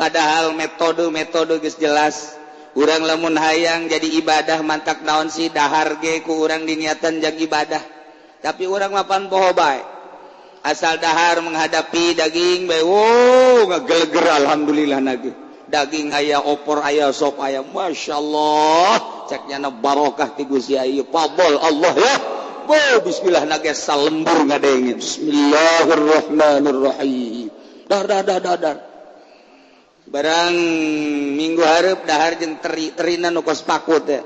Padahal metode-metode geus jelas. Urang lamun hayang jadi ibadah mantak naon sih, dahar ge ku urang diniatan jang ibadah. Tapi urang mapan poho bae. Asal dahar menghadapi daging bae, wow, ngageleger alhamdulillah nage. Daging aya, opor aya, sop aya, Masya Allah. Cek nyana barokah ti Gusti ieu pabol Allah ya. Bo bismillah nage salembur ngadenge. Bismillahirrahmanirrahim. Dar dar dar dar dar. Barang minggu hareup dahar jeung teri, terina nu kos paku teh.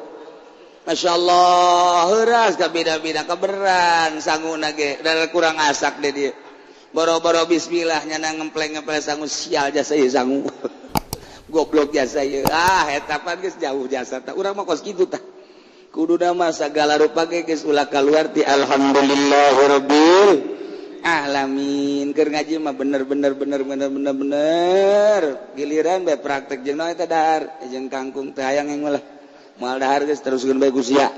Masya Allah, heuras ka beda-beda keberan sanguna ge, dan kurang asak deh dia. Boro-boro bismillah nyana ngempleng-ngempleng sangu, sial jasa ieu sangu. Goblok jasa ieu. Ah, eta pan geus jauh jasa tah. Urang mah kos kitu tah. Kuduna mah sagala rupa ge geus ulah kaluar ti alhamdulillahirabbil alamin. Keur ngaji mah bener bener bener bener bener bener. Giliran bae praktek jeung naon eta dahar jeung kangkung teh hayang yang lah. Moal dahar geus teruskeun bae ku sia.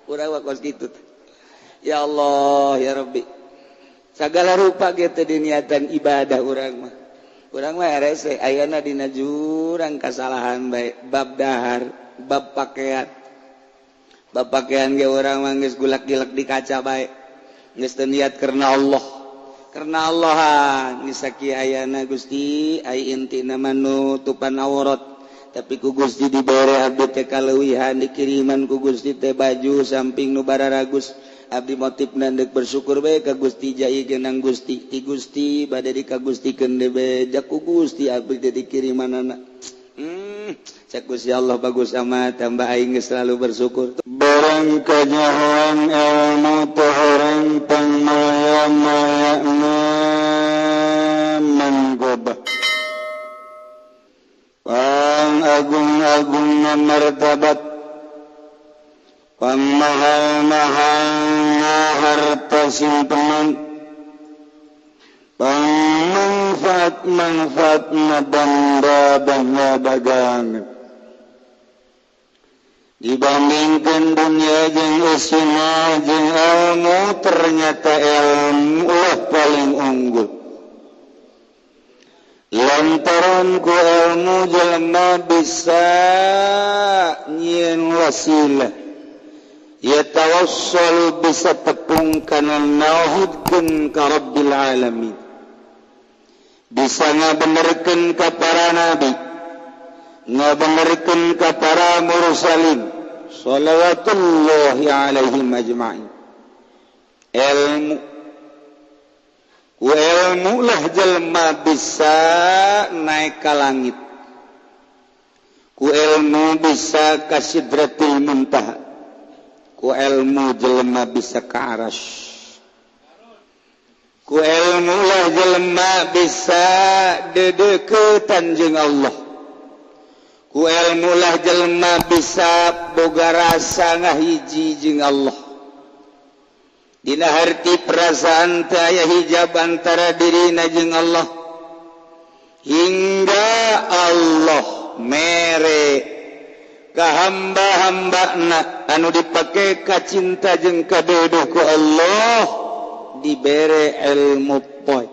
Urang mah kos kitu. Ya Allah ya Rabbi. Sagala rupa ge teu diniatan ibadah urang mah. Urang mah rese ayana dina jurang kasalahan bae bab dahar, bab pakaian. Bab pakaian ge urang mah geus gulak-gilek di kaca bae. Geus teu niat karena Allah. Karena Allah geus sakieu ayana Gusti, ai intina mah nutupan aurat. Tapi ku Gusti dibere abdi teh kaleuwihan, dikiriman ku Gusti teh baju samping nu bararagus. Abdi motifna deuk bersyukur bae ka Gusti, jai genang Gusti ti Gusti bade dikagustikeun deui ja ku Gusti abdi teh dikirimanana. Cek Gusti Allah bagus amat, tambah aing geus selalu bersyukur. Barang kanyahoan ilmu teh horeng pangmaya-mayana manggobah, pang agung-agungna martabat, pang mahal-mahalna harta simpenan, pang manfaat-manfaatna banda bangga dagangan. Dibandingkan dunia jeung usina jeung ilmu, ternyata ilmu lah paling unggul. Lantaran ku ilmu jelema bisa nyieun wasilah, ya tawassul, bisa tepung kana nauhidkeun ka Rabbil alamin, bisa ngabenerkeun ka para nabi, ngabenerkeun ka para mursalin shalawatullahi alaihim ajma'in. Ilmu, ku ilmu lah jelema bisa naik ka langit, ku ilmu bisa ka sidratil muntaha, ku ilmu jelema bisa ka arasy, ku ilmu lah jelema bisa dedeketan jeung Allah, ku ilmu lah jelema bisa boga rasa ngahiji jeung Allah. Dina harti perasaan teu aya hijab antara dirina jeung Allah, hingga Allah mere ka hamba-hambana anu dipake ka cinta jeung kadeudeuh ku Allah dibere ilmu poe.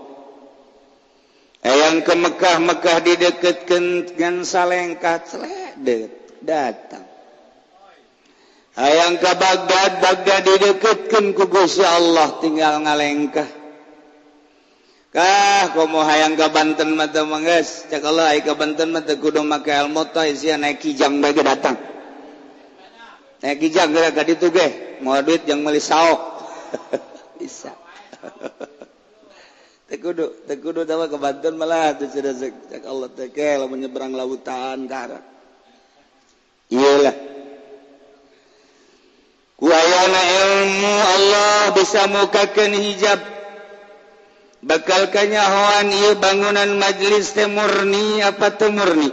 Hayang ke Mekah, Mekah dideketkeun ngan salengkah celedet datang. Hayang ke Baghdad, Baghdad dideketkeun ku Gusti Allah tinggal ngalengkah. Kah komo hayang ke Banten mah teu manggeus, cek Allah ai ke Banten mah teu kudu make ilmu teh, sia naik kijang bae ge datang. Naik kijang geura ka ditu ge, moal duit jang meuli saok. Bisa. Teu kudu, teu kudu tah ke Banten malah teu cenah cek Allah teh ke lamun nyebrang lautan ka arah. Iyalah. Ku ayana ilmu Allah bisa mukakeun hijab. Bakal kanyahoan ieu bangunan majlis teh murni apa teu murni.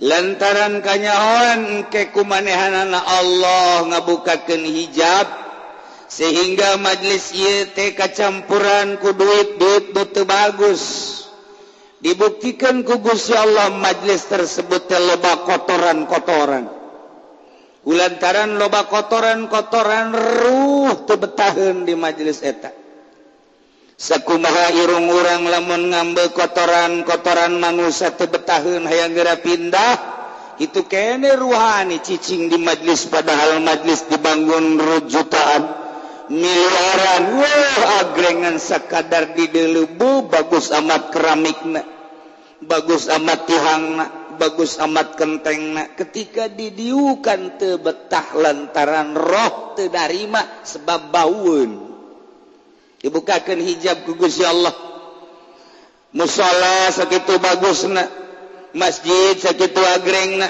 Lantaran kanyahoan ke kumanehanana Allah ngabukakeun hijab sehingga majlis ieu teh kacampuran ku duit-duit nu teu bagus. Dibuktikan ku Gusti Allah majlis tersebut teh loba kotoran-kotoran. Kulantaran loba kotoran-kotoran ruh teu betaheun di majlis eta. Sakumaha irung urang lamun ngambil kotoran-kotoran manusia teu betaheun hayang geura pindah, itu kene ruhani cicing di majlis, padahal majlis dibangun jutaan miliaran. Wah, agrengan sakadar di deuleubu, bagus amat keramikna, bagus amat tihangna, bagus amat kentengna. Ketika didiukan teu betah lantaran roh teu darima sebab baueun. Dibukakeun hijab ku Gusti Allah. Musala sakitu bagusna, masjid sakitu agrengna,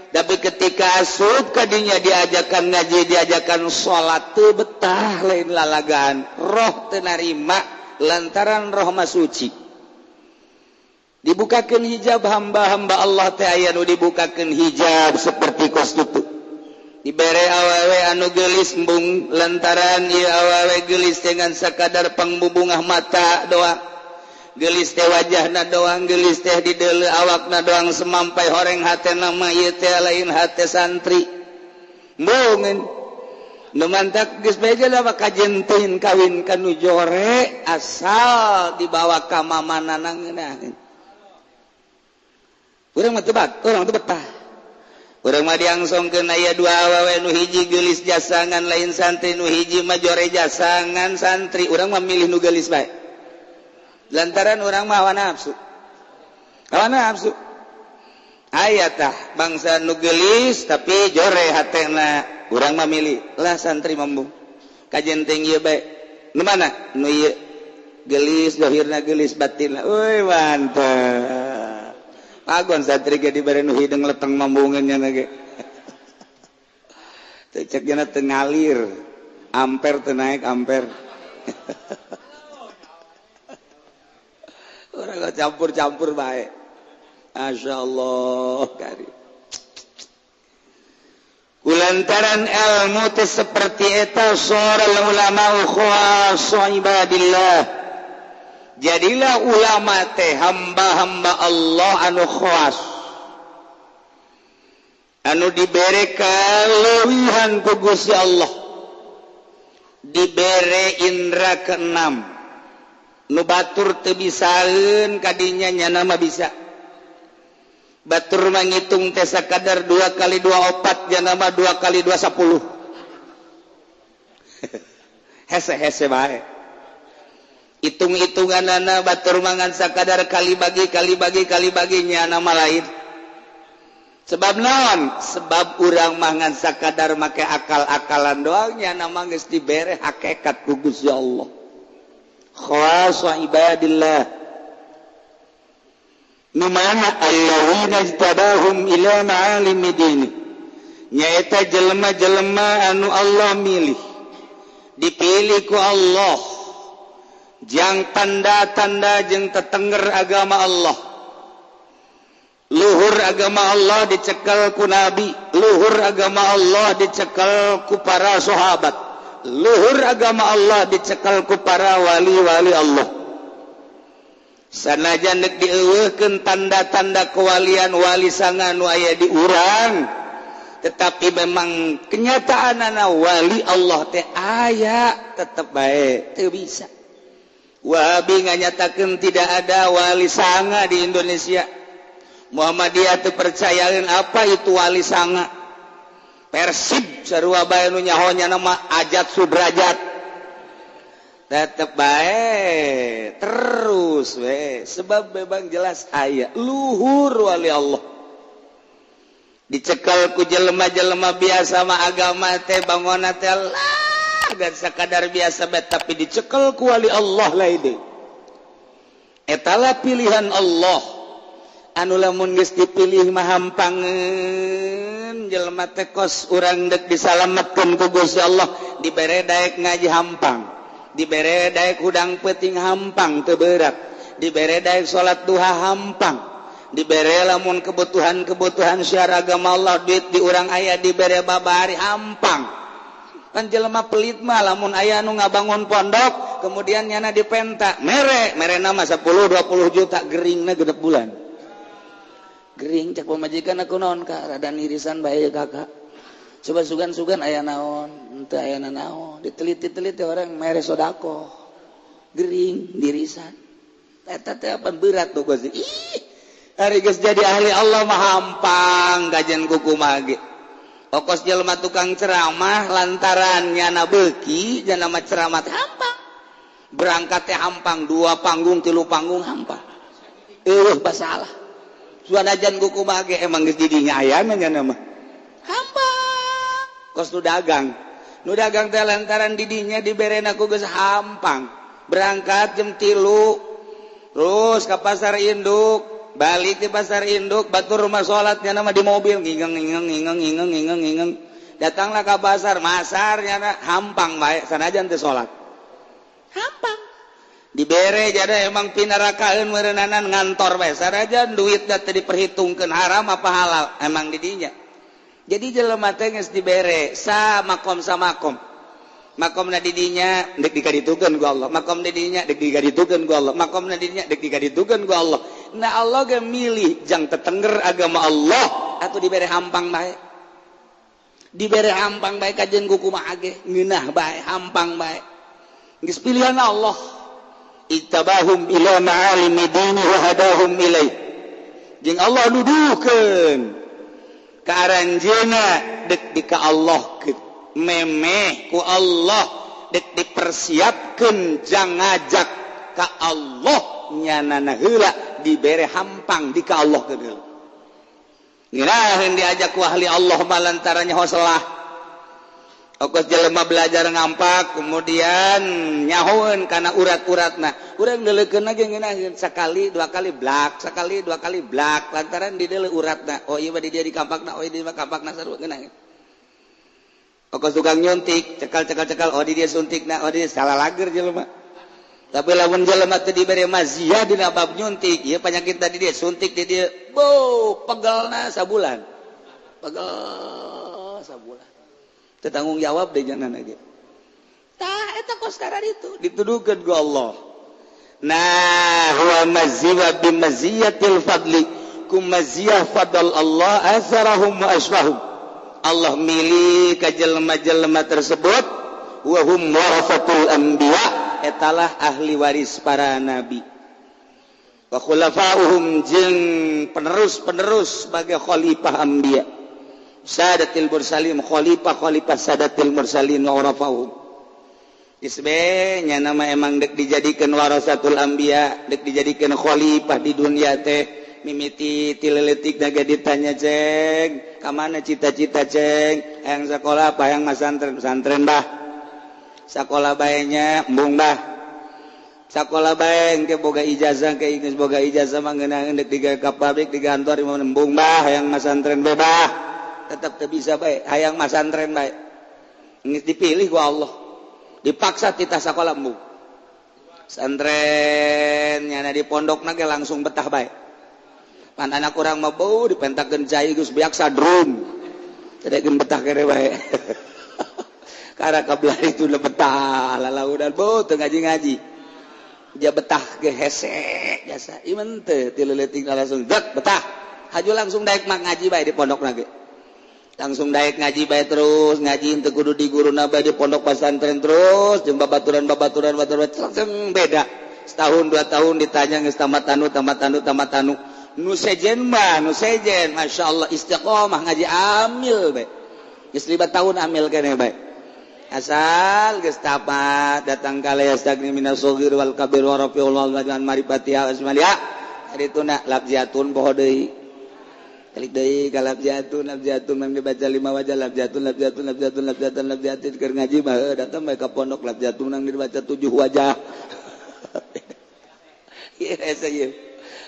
tapi ketika asup kadinya diajakan ngaji, diajakan salat, teu betah, lain lalagaan, roh teu narima lantaran roh mah suci. Dibukakeun hijab hamba-hamba Allah teh aya nu dibukakeun hijab seperti kos kitu. Dibere awewe anu geulis embung lantaran ieu awewe geulis dengan sakadar pangbubungah mata doang, geulis teh wajahna doang, geulis teh di deuleu awakna doang, semampai horeng hatena mah ieu teh lain hate santri. Embungeun nu mantak geus beja lah kajentin kawin ka nu jore asal dibawa ka mamanana ngeunaheun. Urang mah teu bat, urang teu betah. Urang mah diangsongkeun aya dua awewe, nu hiji geulis jasangan lain santri, nu hiji mah jore jasangan santri. Urang mah milih nu geulis bae. Lantaran urang mah hawa nafsu. Hawa nafsu. Aya tah bangsa nu geulis tapi jore hatena. Urang mah milih lah santri mambung. Kajenting ieu bae. Nu mana? Nu ieu geulis zahirna geulis batinna. Euy mantap. Agon santri ge dibere nu hideung leteng mambungeun nya ge. Teu cek nya teu ngalir. Ampere teu naik ampere. Urang campur-campur bae. Masyaallah kari. Kulantaran ilmu teh seperti eta sora ulama khawas ibadillah. Jadilah ulama teh hamba-hamba Allah anu khawas, anu dibere kaleuwihan ku Gusti Allah, dibere indra keenam. Nu batur teu bisaeun kadinya nyana mah bisa. Batur mah ngitung teh sakadar 2 kali 2 4, nyana mah 2 kali 2 10. Hese-hese bae. Hitung-hitunganana batur mangan sakadar kali bagi kali bagi kali bagi nyana mah lain. Sebab naon? Sebab urang mangan sakadar make akal-akalan doang, nyana mah geus dibere hakikat ku Gusti Allah. Khawasa ibadillah. Nu mana alladzina ijtabahum ila ma'alimi dini. Nyaeta jelema-jelema anu Allah milih. Dipilih ku Allah. Jang tanda-tanda jeung tetengger agama Allah. Luhur agama Allah dicekal ku nabi, luhur agama Allah dicekal ku para sahabat, luhur agama Allah dicekal ku para wali-wali Allah. Sanajan deuk dieuweuhkeun tanda-tanda kewalian wali sanga nu aya di urang, tetapi memang kenyataanana wali Allah teh aya tetep bae teu bisa. Wahabi nganyatakeun tidak ada wali sanga di Indonesia. Muhammadiyah teu percayaeun apa itu wali sanga. Persib sarua bae nu nyaho nya nama Ajat Sudrajat. Tetep bae terus we, sebab memang jelas aya luhur wali Allah. Dicekal ku jelema-jelema biasa mah agama teh bangona teh lah dan sakadar biasa bae, tapi dicekel ku wali Allah lain deui. Etalah pilihan Allah. Anu lamun geus dipilih mah hampangeun jelema teh kos urang deuk disalametkeun ku Gusti Allah, dibere daek ngaji hampang, dibere daek hudang peuting hampang teu berat, dibere daek salat duha hampang, dibere lamun kebutuhan-kebutuhan syiar agama Allah duit di urang aya dibere babari hampang. Kan jelema pelit mah lamun aya nu ngabangun pondok kemudian nyana dipenta mere mere nama 10 20 juta geringna genep bulan. Gering cek pamajikan aku naon ka rada irisan bae kakak. Coba sugan-sugan aya naon, henteu aya naon, diteliti-teliti orang mere sedekah. Gering dirisan. Eta teh apa berat tuh geus. Ih, ari geus jadi ahli Allah mah hampang kajian kukumaha ge. Okos jelema tukang ceramah lantaran nyana beuki nyana mah ceramah teh hampang. Berangkat teh hampang, dua panggung, tilu panggung hampang. Eueuh masalah. Suanajan kukumaha ge emang geus di dinya ayana nyana mah. Hampang. Kos nu dagang. Nu dagang teh lantaran di dinya diberena ku geus hampang. Berangkat jam 3 terus ke pasar induk, balik di pasar induk, batur rumah sholatnya nama di mobil ngingeng ngingeng ngingeng ngingeng ngingeng ngingeng, datanglah ke pasar, masarnya hampang baik sanajan teu salat hampang dibere jadi emang pinarakaeun meureunana ngantor bae sanajan duitna teu diperhitungkeun haram apa halal emang di dinya. Jadi jelema teh geus dibere sa makom sa makom. Makomna di dinya dek dikaditukeun ku Allah, makomna di dinya dek dikaditukeun ku Allah, makomna di dinya dek dikaditukeun ku Allah. Nah Allah ge milih jang tetengger agama Allah atuh dibere hampang bae. Dibere hampang bae kajeun kumaha ge ngeunah bae hampang bae. Geus pilihan Allah. Ittabahum ila ma'alimi dini wa hadahum ilaih. Jeung Allah nuduhkeun ka aranjeuna dek di ka Allahkeun. Memeh ku Allah dek dipersiapkeun jang ngajak ka Allah nyanana heula dibere hampang di ka Allah keun heula. Ngiraheun diajak ku ahli Allah mah lantaran nyaho salah. Okos jelema belajar ngampak kemudian nyahoeun kana urat-uratna. Urang deuleukeun ge ngeunaheun sakali dua kali blak, sakali dua kali blak lantaran dideuleu uratna. Oh ieu mah di dieu dikampakna, oh ieu mah kampakna sarua ngeunaheun. Okos tukang nyuntik, cekal cekal cekal, oh di dia suntikna, oh di dia salah lager jelema. Tapi lamun jelema teu dibere maziah dina bab nyuntik, ieu penyakit tadi dia suntik di dia, bo pegelna sabulan. Pegel sabulan. Teu tanggung jawab deui jangan ge. Tah eta kos itu dituduhkeun ku Allah. Nah, huwa maziwa bi maziyatil fadli, ku maziyah fadl Allah azarahum wa asfahum. Allah milih ka jelema-jelema tersebut wa hum warasatul anbiya, etalah ahli waris para nabi. Wa khulafa'uhum jeung penerus-penerus sebagai khalifah anbiya. Sadatil mursalin, khalifah-khalifah sadatil mursalin wa warafahum. Isbenya nama emang dek dijadikan warasatul anbiya, dek dijadikan khalifah di dunia teh. Mimiti tileletik naga ditanya ceng, kamana cita-cita ceng? Yang sekolah apa yang masantren? Pesantren bah. Sekolah baenya embung bah. Sekolah bae engke boga ijazah, ke geus boga ijazah mah ngeunaheun dek digawe ka pabrik, di kantor embung bah, hayang masantren bae bah. Tetep teu bisa bae, hayang masantren bae. Geus dipilih ku Allah. Dipaksa titah sakola embung. Santren nyana di pondokna ge langsung betah bae. Pan anak urang mah bau dipentakeun cai geus biaksa drum. Teu geun betah kere bae. Karena kabelah itu betah lalaudan bau teu ngaji-ngaji. Dia betah ge hese jasa. Ieu mah teu ti leutik langsung dek betah. Haju langsung daek mah ngaji bae di pondokna ge. Langsung daek ngaji bae terus, ngaji teu kudu di guruna bae di pondok pesantren terus jeung babaturan-babaturan baturan langsung beda. Setahun dua tahun ditanya geus tamat anu tamat anu tamat anu. Nu sejen mah, nu sejen, masya Allah istiqomah ngaji amil bae. Geus 5 tahun amil keneh bae. Asal geus tamat datang ka la yastagni minas shaghir wal kabir wa rafiul wal marifati asmalia. Ari tuna labjatun poho deui. Kalik deui ka labjatun, labjatun mang dibaca 5 wajah labjatun, labjatun, labjatun, labjatun, labjatun keur ngaji mah datang bae ka pondok labjatun nang dibaca 7 wajah. Ieu hese ieu.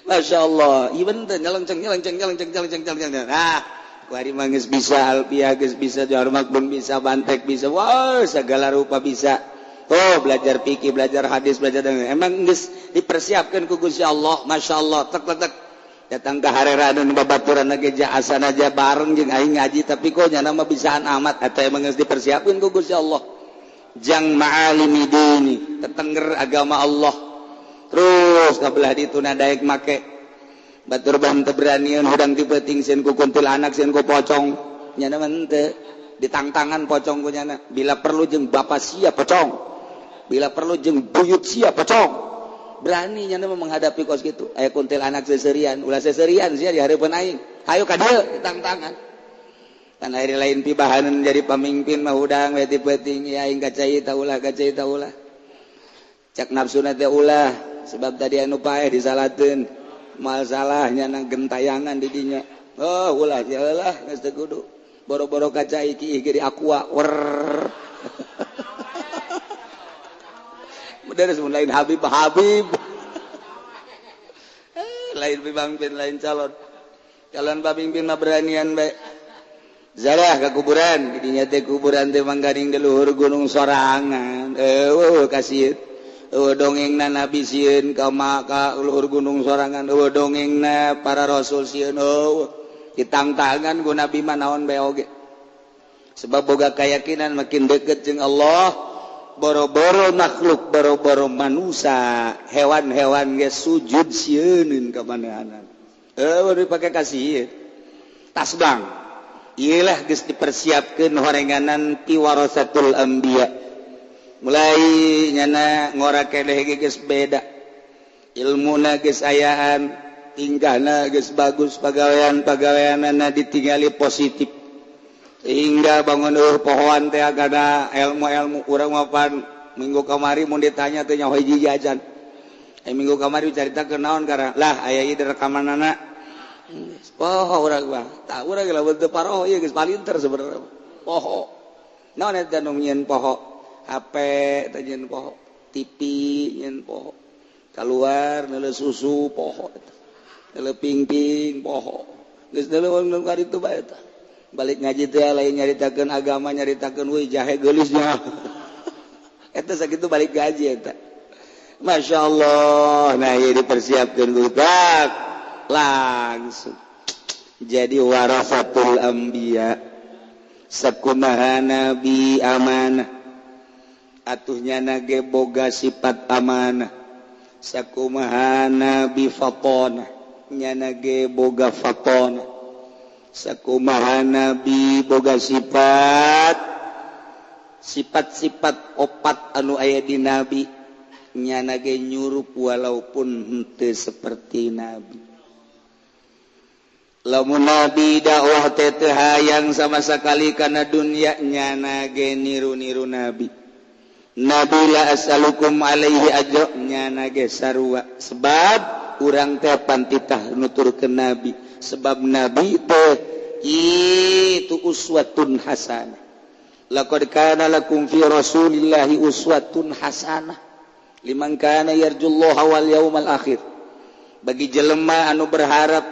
Masya Allah, ieu teh nyelenceng nyelenceng nyelenceng nyelenceng nyelenceng. Nah, kuari mah geus bisa alfiah geus bisa jawar makbun bisa bantek bisa, wah segala rupa bisa. Oh, belajar fikih, belajar hadis, belajar emang geus dipersiapkeun ku Gusti Allah, Masya Allah, tek tek tek. Datang ke harerana babaturan ge jaasan aja bareng jeung aing ngaji tapi kok nyana mah bisaan amat eta emang geus dipersiapkeun ku Gusti Allah. Jang ma'alimi dini, tetengger agama Allah. Terus kabelah dituna daek make batur ban teu beranian hudang ti peuting sieun ku kuntilanak sieun ku pocong nyana mah henteu ditangtangan pocong ku nyana bila perlu jeung bapa sia pocong. Bila perlu jeung buyut sia pocong. Berani nyana menghadapi kos kitu. Aya kuntilanak seserian, ulah seserian sia di hareupeun aing. Hayu ka dieu tangtangan. Kan ari lain pibahanan jadi pamimpin mah hudang we ti peuting ya aing kacai ta ulah kacai ta ulah. Cak nafsuna teh ulah sebab tadi anu paeh disalateun. Moal salah nyana gentayangan di dinya. Oh ulah sia lah geus teu kudu. Boro-boro kaca iki ge di aqua wer. Bener lain Habib Habib. Lain pemimpin lain calon. Calon pamimpin mah beranian bae. Zarah ke kuburan, didinya teh kuburan teh mangganing di luhur gunung sorangan. Eueuh kasieun. Eueuh dongengna nabi sieun ka maka luhur gunung sorangan, eueuh dongengna para rasul sieun. Eueuh ditangtangan ku nabi mah naon bae oge. Sebab boga keyakinan makin deket jeung Allah, boro-boro makhluk, boro-boro manusia, hewan-hewan ge sujud sieuneun ka manehanana. Eueuh dipake kasieun. Tasbang. Iyalah geus dipersiapkeun horenganan ti warasatul anbiya. Mulai nyana ngora keneh ge geus beda. Ilmuna geus ayaan, tingkahna geus bagus, pagawean-pagaweanana ditingali positif. Sehingga bangun eueuh pohoan teh agana ilmu-ilmu urang mah pan minggu kamari mun ditanya teh nyaho hiji jajan. Minggu kamari caritakeun naon karena lah aya ieu rekamanana. Poho urang mah, tah urang lamun teu paroho ieu geus palinter sebenarnya. Poho. Naon eta nu nyieun poho? HP teh nyieun poho, TV nyieun poho. Kaluar neuleuh susu poho eta. Neuleuh pingping poho. Geus neuleuh nu karitu bae eta. Balik ngaji teh lain nyaritakeun agama, nyaritakeun euy jahe geulisnya. Eta sakitu balik gaji eta. Masyaallah, nah ieu dipersiapkeun budak langsung jadi warasatul anbiya. Sakumaha nabi amanah, atuhnya nage boga sifat amanah. Sakumaha nabi fatonah, nyana ge boga fatonah. Sakumaha nabi boga sifat sifat-sifat opat anu aya di nabi, nyana ge nyurup walaupun henteu seperti nabi. Lamun nabi dakwah teh teu hayang sama sekali kana dunia, nyana ge niru-niru nabi. Nabi la as'alukum alaihi ajra, nyana ge sarua. Sebab urang teh pantitah nuturkeun nabi, sebab nabi teh itu uswatun hasanah. Laqad kana lakum fi rasulillahi uswatun hasanah liman kana yarjullaha wal yaumal akhir. Bagi jelema anu berharap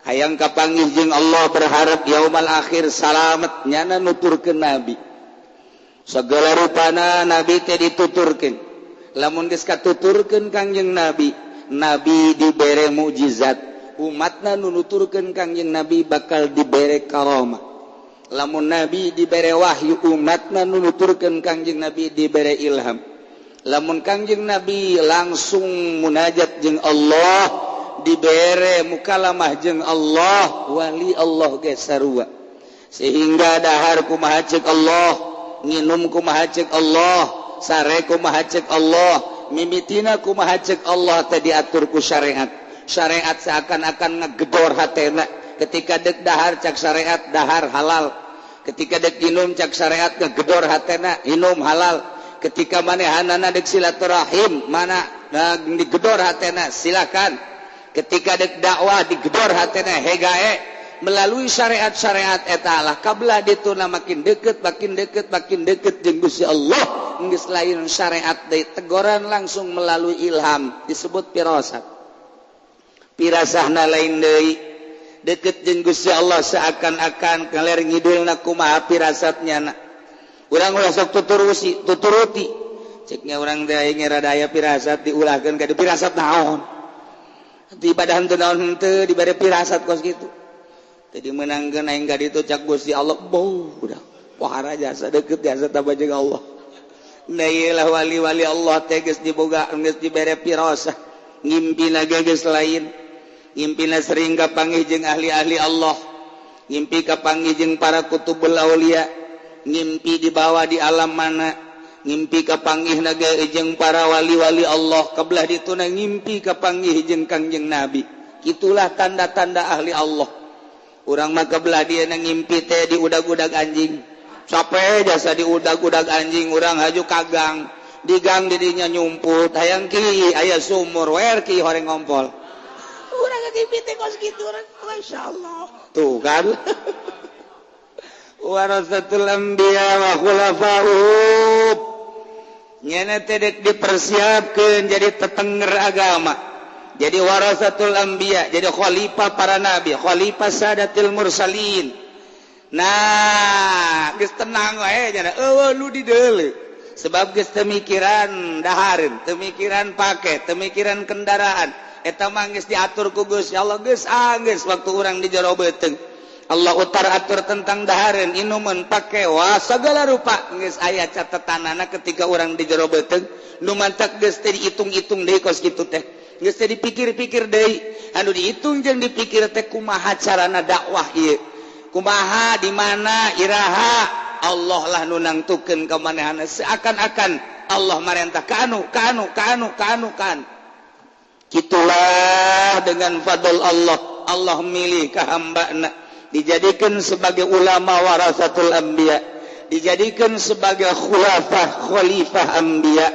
hayang kapanggih jeung Allah, berharap yaumal akhir salamet, nyana nuturkeun nabi. Segala rupana nabi teh dituturkeun. Lamun geus katuturkeun Kangjeng Nabi, nabi dibere mukjizat, umatna nu nuturkeun Kangjeng Nabi bakal dibere karomah. Lamun nabi dibere wahyu, umatna nu nuturkeun Kangjeng Nabi dibere ilham. Lamun Kangjeng Nabi langsung munajat jeung Allah, dibere mukalamah jeung Allah, wali Allah ge sarua. Sehingga dahar kumaha ceuk Allah, nginum kumaha ceuk Allah, sare kumaha ceuk Allah, mimitina kumaha ceuk Allah teh diatur ku syariat. Syariat seakan-akan ngegedor hatena. Ketika dek dahar cak syariat dahar halal, ketika dek inum cak syariat ngegedor hatena inum halal, ketika manehanana dek silaturahim mana digedor hatena silakan, ketika dek dakwah digedor hatena hegae. Melalui syariat-syariat eta lah kablah dituna makin deket makin deket makin deket jeung Gusti Allah. Geus lain syariat deui, teguran langsung melalui ilham disebut firasat. Pirasahna lain deui, deket jeung Gusti Allah seakan-akan kaler ngidulna kumaha firasatnya na. Urang ulah sok tuturusi, tuturuti. Ceknya urang teh aing rada aya firasat diulahkeun ka firasat naon. Di ibadah henteu naon henteu dibere firasat kos kitu. Tadi menangkeun aing ka ditu cak Gusti Allah, bau udah pohara jasa deket jasa tambah jeung Allah. Nah ieu lah wali-wali Allah teh geus diboga geus dibere firasah, ngimpina ge geus lain. Ngimpina sering kapanggih jeung ahli-ahli Allah, ngimpi kapanggih jeung para kutubul aulia, ngimpi dibawa di alam mana, Ngimpi kapanggih naga jeung para wali-wali Allah, kebelah dituna ngimpi kapanggih jeung Kangjeng Nabi. Itulah tanda-tanda ahli Allah. Urang mah kebelah dia ngimpi teh diudag-udag anjing. Capek jasa diudag-udag anjing, urang haju kagang. Di gang didinya nyumput, hayang ki aya sumur wer ki horeng ngompol. Urang ngimpi teh kos kitu urang, masyaallah. Tuh kan. Warasatul anbiya wa khulafa'uhum. Nyana teh dek dipersiapkeun jadi tetenger agama. Jadi warasatul anbiya, jadi khalifah para nabi, khalifah sadatil mursalin. Nah, geus tenang wae nya eueuh nu dideuleu. Sebab geus teu mikiran dahareun, teu mikiran pake, teu mikiran kendaraan. Eta mah geus diatur ku Gusti Allah, geus anggeus waktu urang di jero beuteung. Allah utar atur tentang dahareun, inuman, pake, wah segala rupa geus aya catetanana ketika urang di jero beuteung. Nu mantak geus teh dihitung-hitung deui kos kitu teh. Geus teh dipikir-pikir deui. Anu dihitung jeung dipikir teh kumaha carana dakwah ieu. Kumaha di mana iraha Allah lah nu nangtukeun ka manehna, seakan-akan Allah marentah ka anu ka anu ka anu ka anu ka anu. Kitulah dengan fadl Allah, Allah milih ka hambana dijadikan sebagai ulama warasatul anbiya, dijadikan sebagai khulafah khalifah anbiya,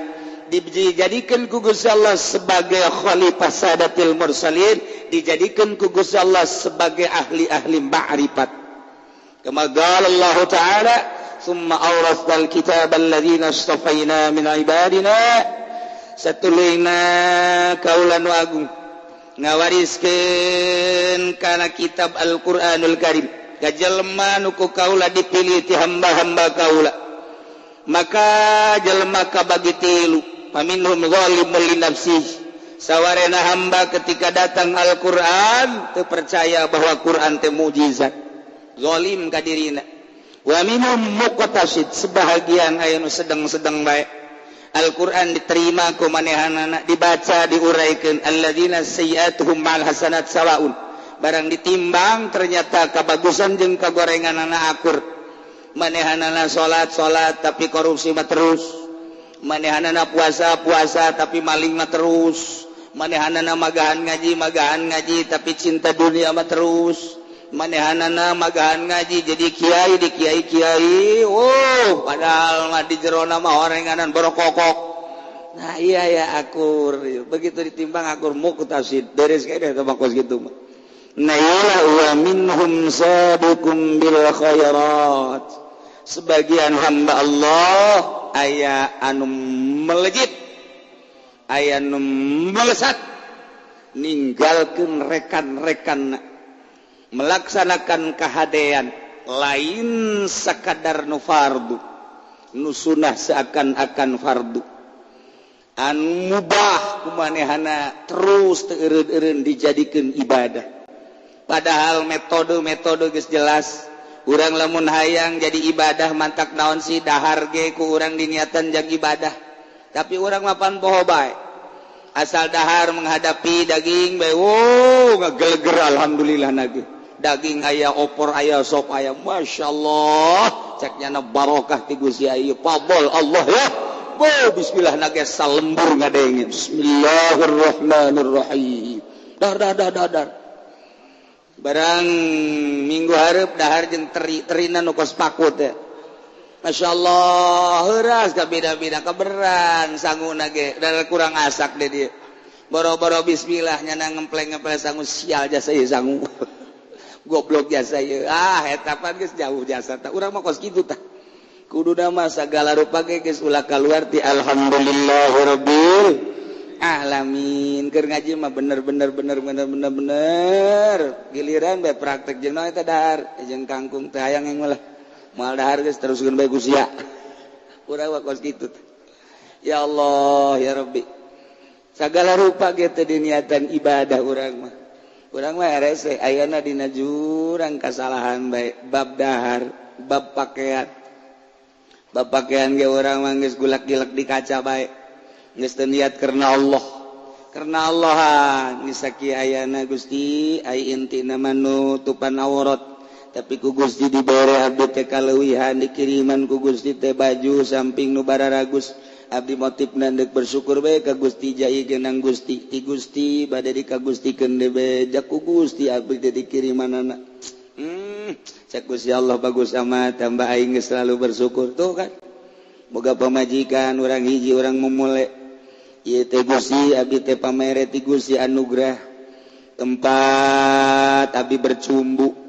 dijadikan ku Gusti Allah sebagai khalifah sadatil mursalin, dijadikan ku Gusti Allah sebagai ahli-ahli ma'rifat. Kama qala Allah Ta'ala, "Tsumma awrasnal kitaba alladziina istafaina min ibadina." Satuluyna kaula nu agung ngawariskeun kana kitab Al-Qur'anul Karim ka jelema nu ku kaula dipilih ti hamba-hamba kaula. Maka jelema kabagi tilu, paminhum zalimul li nafsihi. Sawarena hamba ketika datang Al-Qur'an teu percaya bahwa Qur'an teh mukjizat, zalim ka dirina. Wa minhum muqtasid, sebahagian aya nu sedang-sedang bae. Al-Qur'an diterima ku manehanana, dibaca diuraikeun, alladzina sayyi'atuhum ma'al hasanat sawaun. Barang ditimbang ternyata kabagusan jeung kagorenganana akur. Manehanana salat-salat tapi korupsi mah terus. Manehanana puasa-puasa tapi maling mah terus. Manehanana magahan ngaji tapi cinta dunia mah terus. Manehanana magahan ngaji jadi kiai di kiai-kiai, oh padahal mah di jerona mah orenganan borokokok. Nah iya ya akur, begitu ditimbang akur muqtasid, beres kayaknya sama kos gitu mah. Nah iyalah wa minhum sabiqum bil khairat. Sebagian hamba Allah aya anu melejit, aya anu melesat, ninggalkeun rekan-rekan melaksanakan kehadean lain sekadar nu fardu, nu sunah seakan-akan fardu, anu mubah kumanehana terus teu eureun-eureun dijadikeun ibadah. Padahal metode-metode geus jelas. Urang lamun hayang jadi ibadah mantak naon sih dahar ge ku urang diniatan jang ibadah. Tapi urang mapan poho bae. Asal dahar menghadapi daging bae, wow ngageleger alhamdulillah nage. Daging aya, opor aya, sop aya, masyaallah. Cek nyana barokah ti Gusti ieu pabol Allah ya. Bo bismillah nage salembur ngadenge. Bismillahirrahmanirrahim. Dar dar dar dar dar. Barang minggu hareup dahar jeung teri, terina nu kos paku teh. Masyaallah, heuras ka beda-beda kaberan sanguna ge, da kurang asak deh dia. Boro-boro bismillah nyana ngempleng-ngempleng sangu sial jasa ieu sangu. Goblok jasa ieu. Ah, eta pan geus jauh jasa tah. Urang mah kos kitu tah. Kuduna mah sagala rupa ge geus ulah kaluar ti alhamdulillahirabbil alamin. Keur ngaji mah bener bener bener bener bener bener. Giliran bae praktek jeung naon eta dahar, jeung kangkung teh hayang yang lah. Moal dahar geus teruskeun bae ku sia. Urang mah kos kitu. Ya Allah ya Rabbi. Sagala rupa ge teu diniatan ibadah urang mah. Urang mah rese ayeuna dina jurang kasalahan bae bab dahar, bab pakaian. Bab pakaian ge urang mah geus gulak-gilek di kaca bae. Geus teu niat karena Allah. Karena Allah geus sakieu ayana Gusti ai intina mah nutupan aurat. Tapi ku Gusti dibere abdi teh kaleuwihan, dikiriman ku Gusti teh baju samping nu bararagus. Abdi motifna deuk bersyukur bae ka Gusti, jai genang Gusti ti Gusti bade dikagustikeun deui ja ku Gusti abdi teh dikirimanana. Cek Gusti Allah bagus amat, tambah aing geus selalu bersyukur tuh kan. Boga pamajikan urang hiji urang memule ieu teh Gusti abdi teh pamere ti Gusti anugerah tempat abdi bercumbu.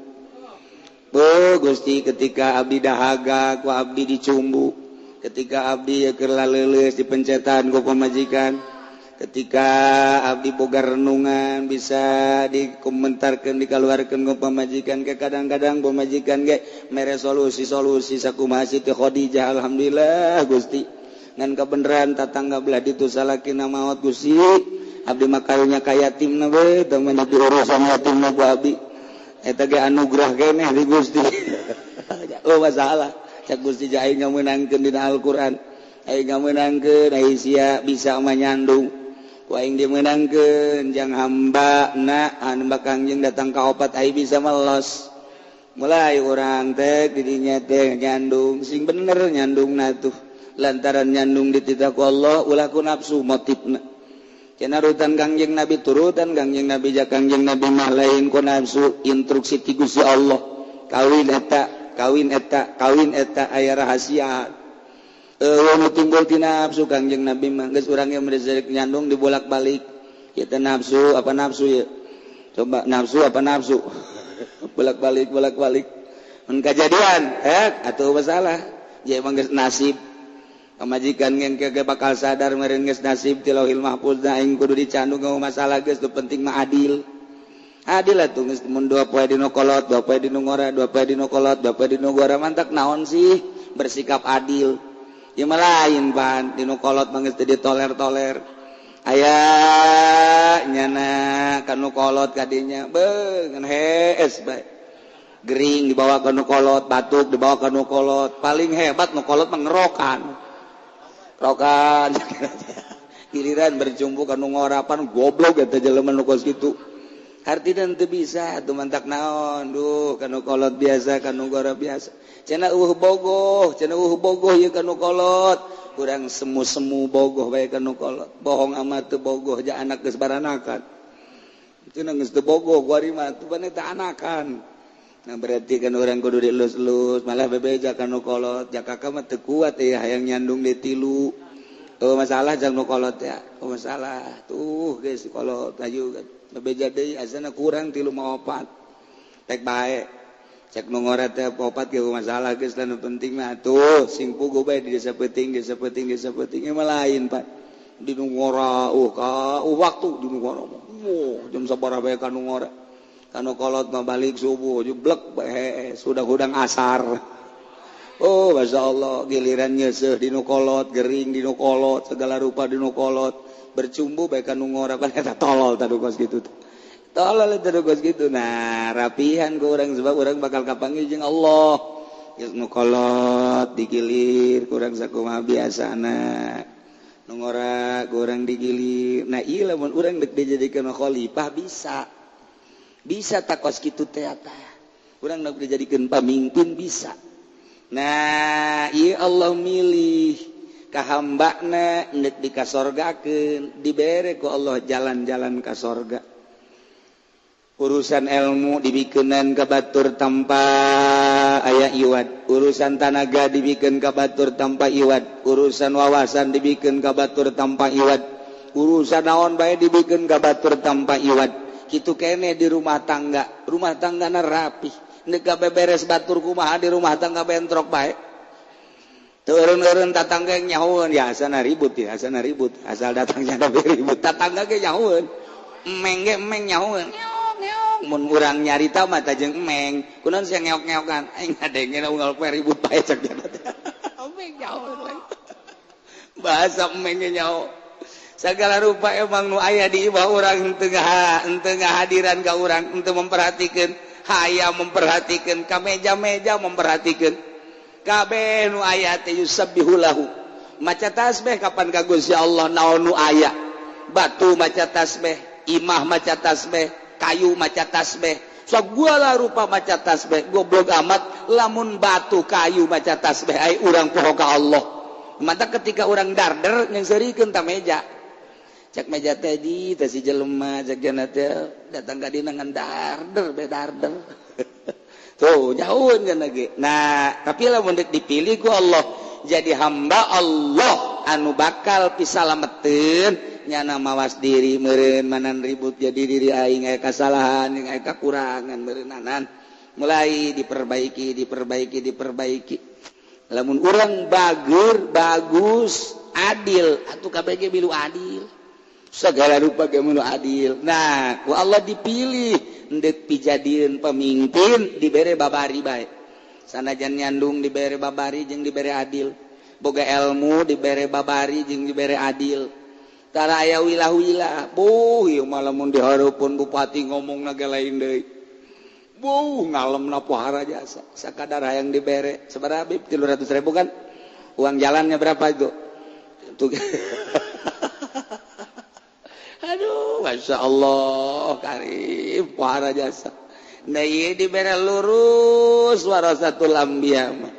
Oh Gusti, ketika abdi dahaga ku abdi dicumbu, ketika abdi keur laleuleus dipencetan ku pamajikan, ketika abdi boga renungan bisa dikomentarkeun dikaluarkeun ku pamajikan, ke kadang-kadang pamajikan ge mere solusi-solusi sakumaha Siti Khadijah. Alhamdulillah Gusti, ngan kabeneran tatangga belah ditu salakina maot Gusti, abdi mah karunya ka yatimna we teu mah diurusan yatimna ku abdi. Eta ge anugerah keneh di Gusti. Oh masalah cak Gusti aing ngamenangkeun dina Al-Qur'an, aing ngamenangkeun ai sia bisa manyandung ku aing dimeunangkeun jang hamba na anu Kangjeng datang ka opat ai bisa melos. Mulai urang teh didinya teh nyandung sing bener nyandungna tuh, lantaran nyandung dititah ku Allah ulah ku nafsu motifna. Cenah rutan Kangjeng Nabi turutan Kangjeng Nabi ja Kangjeng Nabi mah lain ku nafsu, instruksi ti Gusti Allah. Kawin eta, kawin eta, kawin eta aya rahasia. Eueuh nu timbul ti nafsu Kangjeng Nabi mah geus urang ge mere nyandung dibolak-balik. Ieu teh nafsu apa nafsu ieu? Coba nafsu apa nafsu? Bolak-balik bolak-balik. Mun kajadian, atuh masalah. Ya emang geus nasib. Pamajikan ngen ke bakal sadar meureun geus nasib ti Lauhil Mahfuz na aing kudu dicandung ngomong masalah geus, nu penting mah adil. Adil atuh geus mun dua poe dinu kolot, dua poe dinu ngora, dua poe dinu kolot, dua poe dinu ngora, mantak naon sih bersikap adil. Ieu mah lain pan dinu kolot mah geus teu ditoler-toler. Aya nyana kanu kolot kadinya beuh ngan hees bae. Gering dibawa ka nu kolot, batuk dibawa ka nu kolot, paling hebat nu kolot mah ngerokan. Rokan giliran berjumpu kanu ngorapan goblok eta jelema nu kos kitu. Hartina teu bisa atuh mantak naon, duh kanu kolot biasa kanu ngora biasa. Cenah eueuh bogoh, cenah eueuh bogoh ieu kanu kolot. Urang semu-semu bogoh bae kanu kolot. Bohong amat teu bogoh ja anak geus baranakan. Cenah geus teu bogoh kuari mah tuh ban eta anakan. Nah berarti kan orang kudu dielus-elus, malah bebeja kanu kolot, jakaka mah teu kuat ya hayang nyandung di tilu. Oh masalah jang nu kolot ya. Oh masalah tuh geus kolot laju kan. Bebeja deui asana kurang tilu mah opat. Tek bae. Cek nu ngora teh opat ge masalah geus lah nu penting mah tuh sing puguh bae di desa peuting, desa peuting, desa peuting mah lain Pak. Di nu ngora ka waktu di nu ngora. Wah, jam sabaraha bae ka nu ngora. Kanu kolot mah balik subuh jeblek bae sudah hudang asar. Oh masya Allah, giliran nyeuseuh dinu kolot, gering dinu kolot, segala rupa dinu kolot, bercumbu bae kanu ngora pan eta tolol tadu kos kitu. Tolol tadu kos kitu. Nah, rapihan ku urang sebab urang bakal kapanggih jeung Allah. Geus nu kolot digilir kurang sakumaha biasana. Nu ngora kurang digilir. Nah, ieu lamun urang deuk dijadikeun khalifah bisa. Bisa takos kitu teh eta. Urang nak dijadikeun pamimpin bisa. Nah, ieu Allah milih ka hambana neuk dikasorgakeun, dibere ku Allah jalan-jalan ka sorga. Urusan ilmu dibikeunan ka batur tanpa aya iwad, urusan tanaga dibikeun ka batur tanpa iwad, urusan wawasan dibikeun ka batur tanpa iwad, urusan naon bae dibikeun ka batur tanpa iwad. Kitu kene di rumah tangga, rumah tanggana rapih. Neuk beberes batur kumaha di rumah tangga bentrok bae. Teu eureun-eureun tatangga nyahoeun, ya asana ribut ya, asana ribut. Asal datangnya tapi ribut, tatangga ge nyahoeun. Emeng ge emeng nyahoeun. Ngeok ngeok. Mun urang nyarita mah tah jeung emeng. Kunaon sia ngeok-ngeokan? Aing ngadengena unggal poe ribut bae cek dia teh. Emeng nyahoeun. Bahasa emeng ge nyaho. Segala rupa emang nu aya di imah urang teu ngahadiran ka urang, henteu memperhatikeun, hayang memperhatikeun, ka meja-meja memperhatikeun. Kabeh nu aya teh yusabbihu lahu. Maca tasbih kapan ka Gusti Allah naon nu aya. Batu maca tasbih, imah maca tasbih, kayu maca tasbih, Sagala rupa maca tasbih goblok amat lamun batu kayu maca tasbih ai urang poho ka Allah. Mata ketika urang darder nyeungseurikeun ta meja. Cek meja tadi teh si jelema cek jana teh datang ka dina ngan darder be darder. Tuh jauheun kan lagi. Nah, tapi lamun deuk dipilih ku Allah jadi hamba Allah anu bakal pisalameteun nyana mawas diri meureun manan ribut jadi diri aing aya kasalahan jeung aya kakurangan meureunnanan mulai diperbaiki diperbaiki diperbaiki. Lamun urang bager bagus adil atuh kabeh ge milu adil. Segala rupa ge milu adil. Nah, ku Allah dipilih endek pijadieun pemimpin dibere babari bae. Sanajan nyandung dibere babari jeung dibere adil. Boga ilmu dibere babari jeung dibere adil. Tara aya wilah-wilah. Buh, ieu mah lamun dihareupeun bupati ngomongna ge lain deui. Buh, ngalemna pohara jasa. Sakadar hayang dibere. Sabaraha Bib? 300.000 kan? Uang jalannya berapa itu? Tuh. Aduh, Masya Allah, karim, pohara jasa. Nah, ieu dibere lurus warasatul anbiya mah.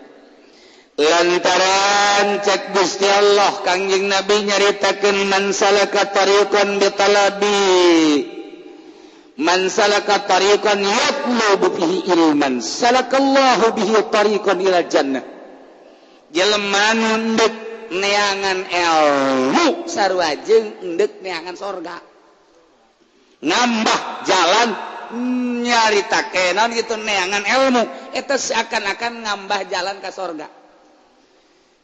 Lantaran cek Gusti Allah Kangjeng Nabi nyaritakeun man salaka tariqan bitalabi man salaka tariqan yatlubu bihi ilman salakallahu bihi tariqan ila jannah. Jelema nu endek neangan ilmu sarua jeung endek neangan sorga. Nambah jalan nyaritakeun naon kitu neangan ilmu eta seakan-akan ngambah jalan ka sorga.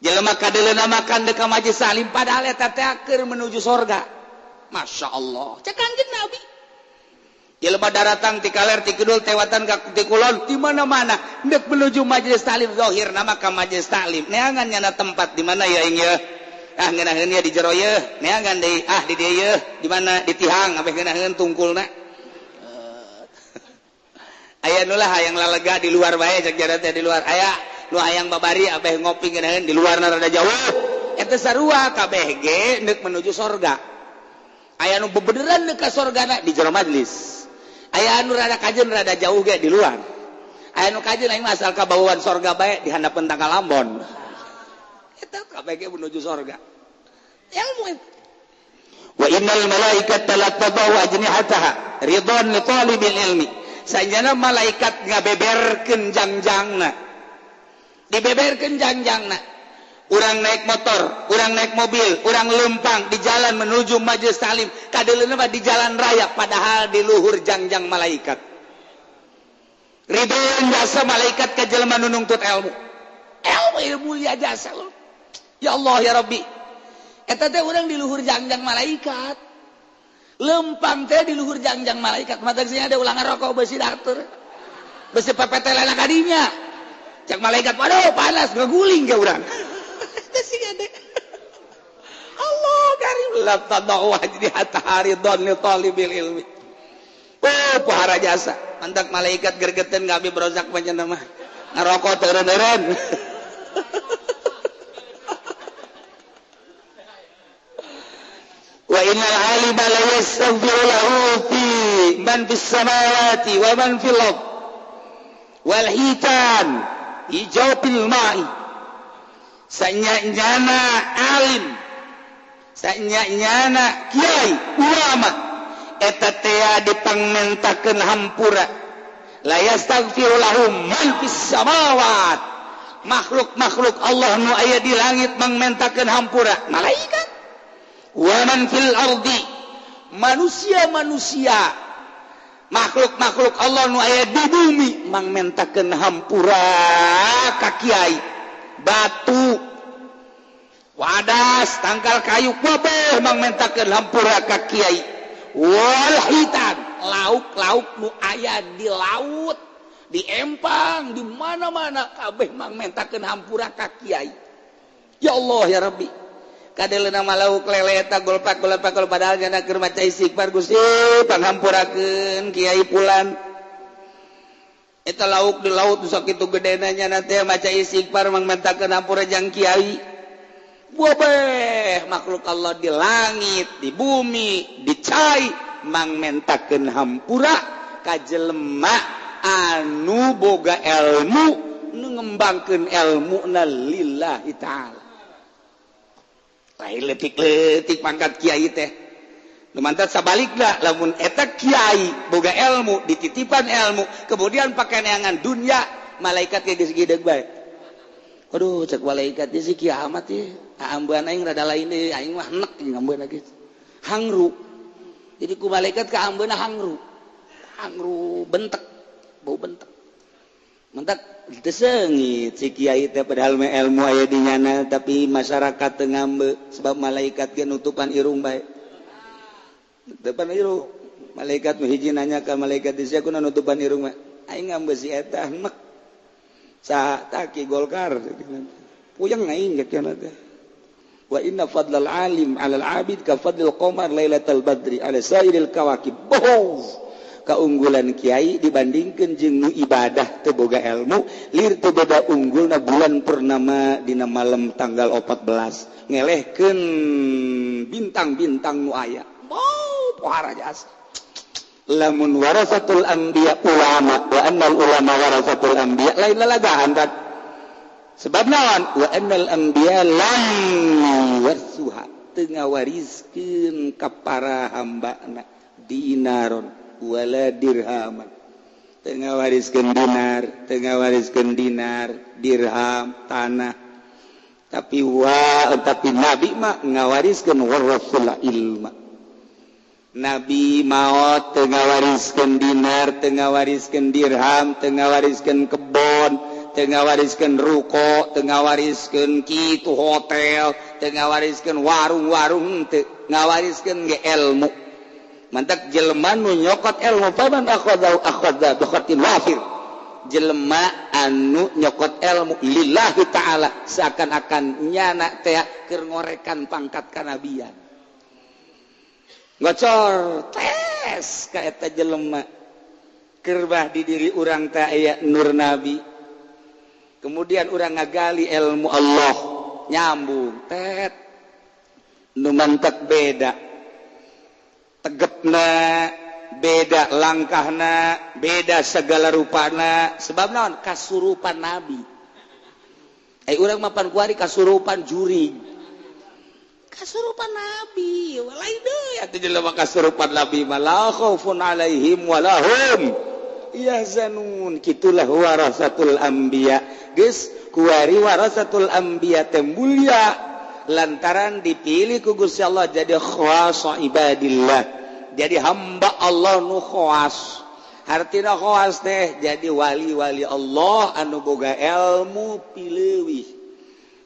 Jelema kadeuleuna makan deuk ka majelis salim padahal eta teh keur menuju sorga. Masya Allah. Cek Kangjeng Nabi. Jelema daratang ti kaler ti kidul tewatan ka ti kulon di mana-mana deuk menuju majelis taklim zahir nama ka majelis taklim. Neangan nyana tempat di mana ya ing yeuh. Ah ngeunaheun ye di jero yeuh, neangan deui ah di dieu yeuh, di mana di tihang abeh ngeunaheun tungkulna. Aya nu lah hayang lalega di luar bae cek jara teh di luar. Aya nu hayang babari abeh ngopi ngeunaheun di luarna rada jauh. Eta sarua kabeh ge deuk menuju sorga. Aya nu bebeneran deuk ka sorgana di jero majelis. Aya anu rada kajeun rada jauh ge di luar. Aya nu kajeun aing mah asal kabauan sorga bae di handapeun tangkal ambon. Eta kabeh ge menuju sorga. Ilmu itu. Wa innal malaikata la tadau ajnihataha ridwan li talibil ilmi. Sanjana malaikat ngabeberkeun jangjangna. Dibeberkeun jangjangna. Urang naik motor, urang naik mobil, urang lempang di jalan menuju majelis taklim, kadeuleuna mah di jalan raya padahal di luhur jangjang malaikat. Ridhoan jasa malaikat ka jelema nu nungtut ilmu. Ilmu ilmu mulia jasa lo. Ya Allah ya Rabbi. Eta teh urang di luhur jangjang malaikat. Lempang teh di luhur jangjang malaikat. Mata sini ada ulangan rokok besi daktur. Besi pepetelana kadinya. Cek malaikat, waduh panas ngeguling ke urang. Allah karim la tadau wajhi ridwan li talibil ilmi. Oh, pohara jasa. Mantak malaikat gergeten gabi berozak panjenengan mah. Ngarokok teureun-eureun. Wa innal alima la yastaghfiru lahu fi man fis samawati wa man fil ard wal hitan ijaubil ma'i. Sanyanyana alim, sanyanyana kiai ulama eta tea dipangmentakeun hampura. La yastaghfiru lahum man fis samawat. Makhluk-makhluk Allah nu aya di langit mangmentakeun hampura malaikat. Wa man fil ardi, manusia-manusia makhluk-makhluk Allah nu aya di bumi mangmentakeun hampura ka kiai. Batu, wadas, tangkal kayu kabeh mangmentakeun hampura ka kiai. Wal hitan, lauk-lauk nu aya di laut, di empang, di mana-mana kabeh mangmentakeun hampura ka kiai. Ya Allah ya Rabbi. Kadeleuna mah lauk lele eta golpak-golpak padahal nyana keur maca istighfar Gusti panghampurakeun kiai pulan. Eta lauk di laut sakitu gedena nyana teh maca istighfar mangmentakeun hampura jang kiai. Wabeh makhluk Allah di langit, di bumi, di cai mangmentakeun hampura ka jelema anu boga ilmu nu ngembangkeun ilmuna lillahi ta'ala. Lain leutik-leutik pangkat kiai teh. Nu mantat sabalikna lamun eta kiai boga ilmu, dititipan ilmu, kemudian pake neangan dunya, malaikat ge geus gideg bae. Aduh, cek malaikat si kiamat ye. Ambeun aing rada lain deui, aing mah enek jeung ambeun geus. Hangru. Jadi ku malaikat ka ambeunna hangru. Hangru bentek, bau bentek. Mentak teu seungit si kiai teh padahal mah ilmu aya di nyana tapi masyarakat teu ngambe sebab malaikat ge nutupan irung bae. Nutupan irung. Malaikat nu hiji nanya ka malaikat di sia kuna nutupan irung mah. Aing ngambe si eta enek. Saha tah Ki Golkar. Puyeng aing ge teh. Wa inna fadlal alim 'alal 'abid ka fadlil qamar lailatal badri 'ala sairil kawakib. Bohong. Keunggulan kiai dibandingkan jeung nu ibadah teu boga ilmu, lir teu beda unggulna bulan purnama dina malam tanggal 14 ngelehkeun bintang-bintang nu aya. Boh, pohara jasa. Lamun warasatul anbiya ulama wa annal ulama warasatul anbiya lain lalagaan kan. Sebab naon? Wa annal anbiya lam warsuha teu ngawariskeun ka para hambana dinaron wala dirhaman. Teu ngawariskeun dinar, teu ngawariskeun dinar, dirham, tanah. Tapi wa tapi nabi mah ngawariskeun warasul ilma. Nabi maot teu ngawariskeun dinar, teu ngawariskeun dirham, teu ngawariskeun kebon, teu ngawariskeun ruko, teu ngawariskeun kitu hotel, teu ngawariskeun warung-warung, teu ngawariskeun ge ilmu. Mantak jelema nu nyokot ilmu faman akhadha akhadha bi khatin wafir. Jelema anu nyokot ilmu lillahi ta'ala seakan-akan nyana teh keur ngorekan pangkat kanabian. Ngocor tes ka eta jelema. Kerbah di diri urang teh aya nur nabi. Kemudian urang ngagali ilmu Allah nyambung tet. Nu mantak beda. Tegepna beda, langkahna beda, segala rupana sebab naon kasurupan nabi. Urang mapan kuari kasurupan jurig, kasurupan nabi lain deui atuh jelema kasurupan nabi mah la khaufun alaihim walahum yahzanun. Kitulah warasatul anbiya. Geus kuari warasatul anbiya teh mulia lantaran dipilih ku Gusti Allah jadi khawasa ibadillah, jadi hamba Allah nu khawas. Hartina khawas teh jadi wali-wali Allah anu boga ilmu pileuwih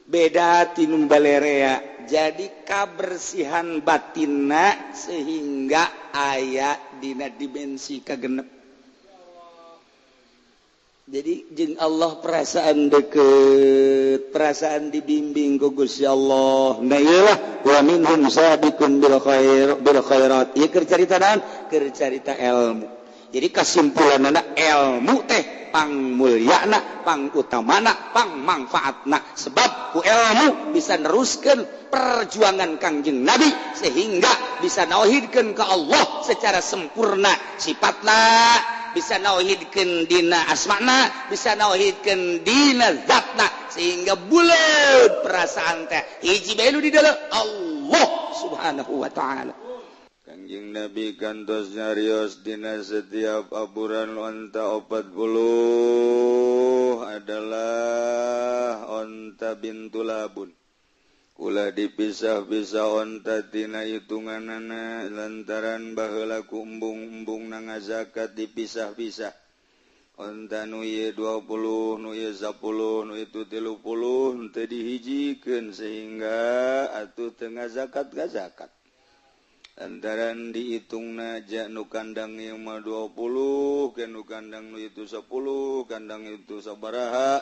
beda tinu balerea, jadi kabersihan batinna sehingga aya dina dimensi kagenep. Jadi jeung Allah perasaan deket, perasaan dibimbing ku Gusti Allah. Nah iyalah wa minhum sabiqun bil khair bil khairat. Ieu keur carita naon? Keur carita ilmu. Jadi kesimpulanna ilmu teh pangmulyana, pangutamana, pangmangfaatna. Sebab ku ilmu bisa neruskeun perjuangan Kangjeng Nabi sehingga bisa nauhidkeun ka Allah secara sempurna sifatna, bisa nauhidkeun dina asmana, bisa nauhidkeun dina zatna, sehingga buleud perasaan teh hiji bae nu di dalam Allah Subhanahu wa ta'ala. Kangjeng Nabi kantos nyarios dina setiap aburan onta 40 adalah onta bintu labun. Ulah dipisah-pisah onta tina hitunganana lantaran baheula ku embung-embung na ngazakat dipisah-pisah. Onta nu ieu 20, nu ieu 10, nu itu 30 teu dihijikeun sehingga atuh teu ngazakat-ngazakat. Lantaran dihitungna ja nu kandang ieu mah 20, ke nu kandang nu itu 10, kandang itu sabaraha.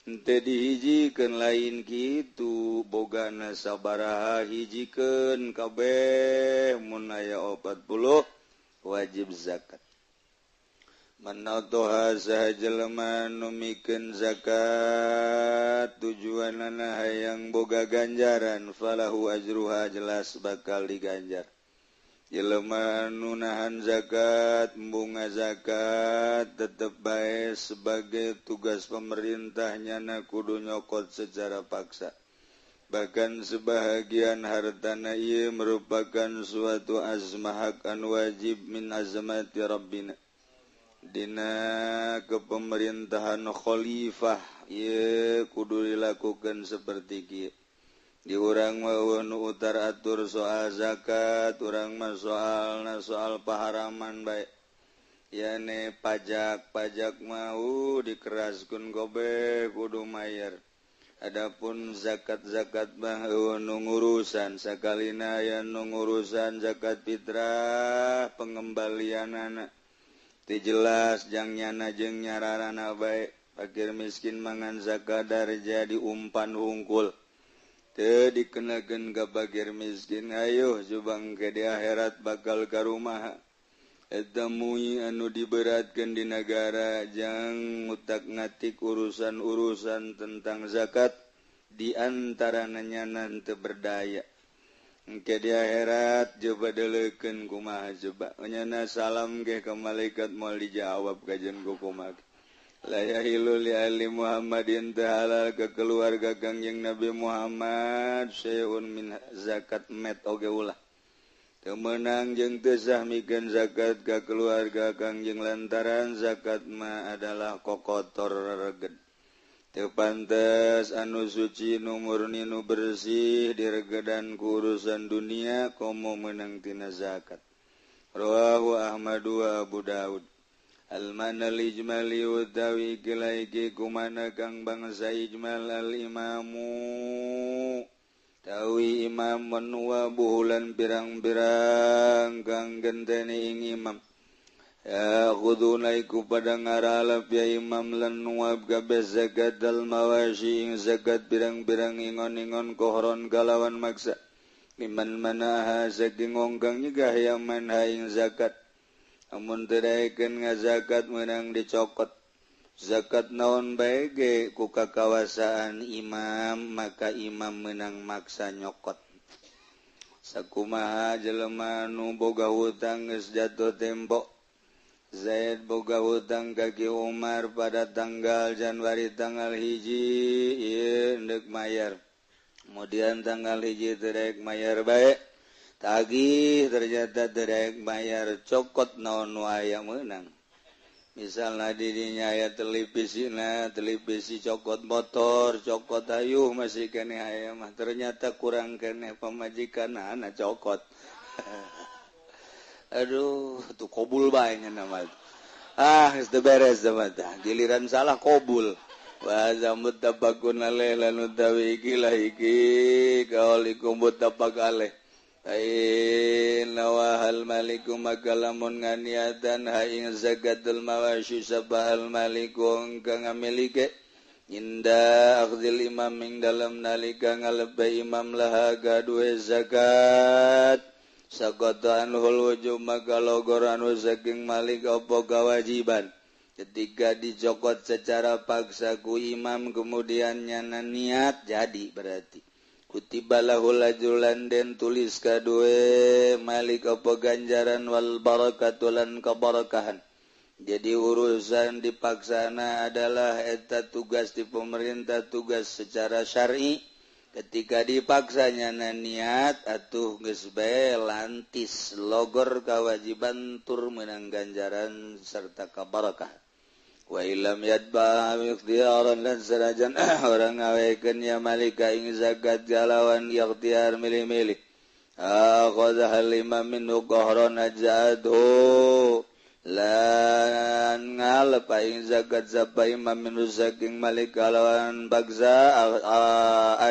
Henteu dihijikeun lain kitu, bogana sabaraha hijikeun kabeh mun aya 40 wajib zakat. Manatoha saha jelema nu mikeun zakat tujuanana hayang boga ganjaran falahu ajruha jelas bakal diganjar. Jelema nu nahan zakat bunga zakat tetep bae sebagai tugas pemerintahnya na kudu nyokot secara paksa. Bahkan sebahagian hartana ieu merupakan suatu azmah hak anu wajib min azmati rabbina. Dina kepemerintahan khalifah ieu kudu dilakukan seperti kieu. Di urang mah nu utar atur soal zakat, urang mah soalna soal paharaman bae. Yane pajak, pajak mau dikeraskeun gobe kudu mayar. Adapun zakat-zakat mah nu ngurusan sakalina aya nu ngurusan zakat fitrah pengembalianana. Teu jelas jang nyana jeung nyararana bae. Fakir miskin mangan zakadar jadi umpan hungkul. Teu dikenakeun ka fakir miskin ayo jubang ke di akhirat bakal ka rumah. Eta mui anu diberatkeun di nagara jang ngutak-ngatik urusan-urusan tentang zakat di antarana nyana teu berdaya. Engke di akhirat coba deleukeun kumaha coba. Nyana salam ge ka malaikat moal dijawab kajeun ku kumaha. La yahilu li ali Muhammadin tahalal ke keluarga Kangjeng Nabi Muhammad syai'un min zakat met oge ulah. Teu meunang jeung teu sah mikeun zakat ka keluarga Kangjeng lantaran zakat mah adalah kokotor rereged. Teu pantes anu suci nu murni nu bersih diregedan ku urusan dunia komo meunang tina zakat. Rawahu Ahmad wa Abu Daud. Al-manal ijmali utawi kilaiki kumana kang bangsa ijmal al-imamu tawi imam wa buhulan pirang-pirang kang genteni ing imam ya khuduna iku pada ngaralap ya imam lan nuwab kabeh zakat al mawashi ing zakat pirang-pirang ingon-ingon kohron kalawan maksa miman manaha saking ngongkang nyegah ya manha ing zakat. Amun teu daekeun ngazakat meunang dicokot. Zakat naon bae ge ku kakawasaan imam maka imam meunang maksa nyokot. Sakumaha jelema nu boga hutang geus jatuh tempo. Zaid boga hutang ka Ki Umar pada tanggal Januari tanggal 1 ieu endek mayar. Kemudian tanggal 1 teu daek mayar bae. Tagih ternyata derek bayar cokot naon nu aya meunang. Misalna didinya aya televisina, televisi cokot motor, cokot ayuh masih keneh aya mah ternyata kurang keneh pamajikanana cokot. Aduh, tuh kobul bae nya mah. Ah, geus teu beres mah tah. Giliran salah kobul. Wa muttafaqun alaih lan utawi iki lah iki kaulikum muttafaq alaih. Aina wahal maliku maka lamun nganiatan ha ing zakatul mawashi sabahal maliku kang ngamilike inda akhdil imam ing dalam nalika ngalebe imam laha gaduhe zakat sakota anhul wujub maka logor anu saking malik apa kewajiban ketika dicokot secara paksa ku imam kemudian nyana niat jadi berarti kutiba lahul ajrulan den tulis kadue malik apa ganjaran wal barakatulan keberkahan. Jadi urusan dipaksana adalah eta tugas di pemerintah, tugas secara syar'i. Ketika dipaksanya niat atuh geus bae lantis logor kewajiban tur menang ganjaran serta keberkahan. Wa illam yadba ikhtiyaran lan sarajan orang ngawekeun ya malika ing zakat galawan ikhtiar milih-milih akhadha al imam minhu qahran ajadhu lan ngalep ing zakat sapa imam minhu saking malika lawan bagza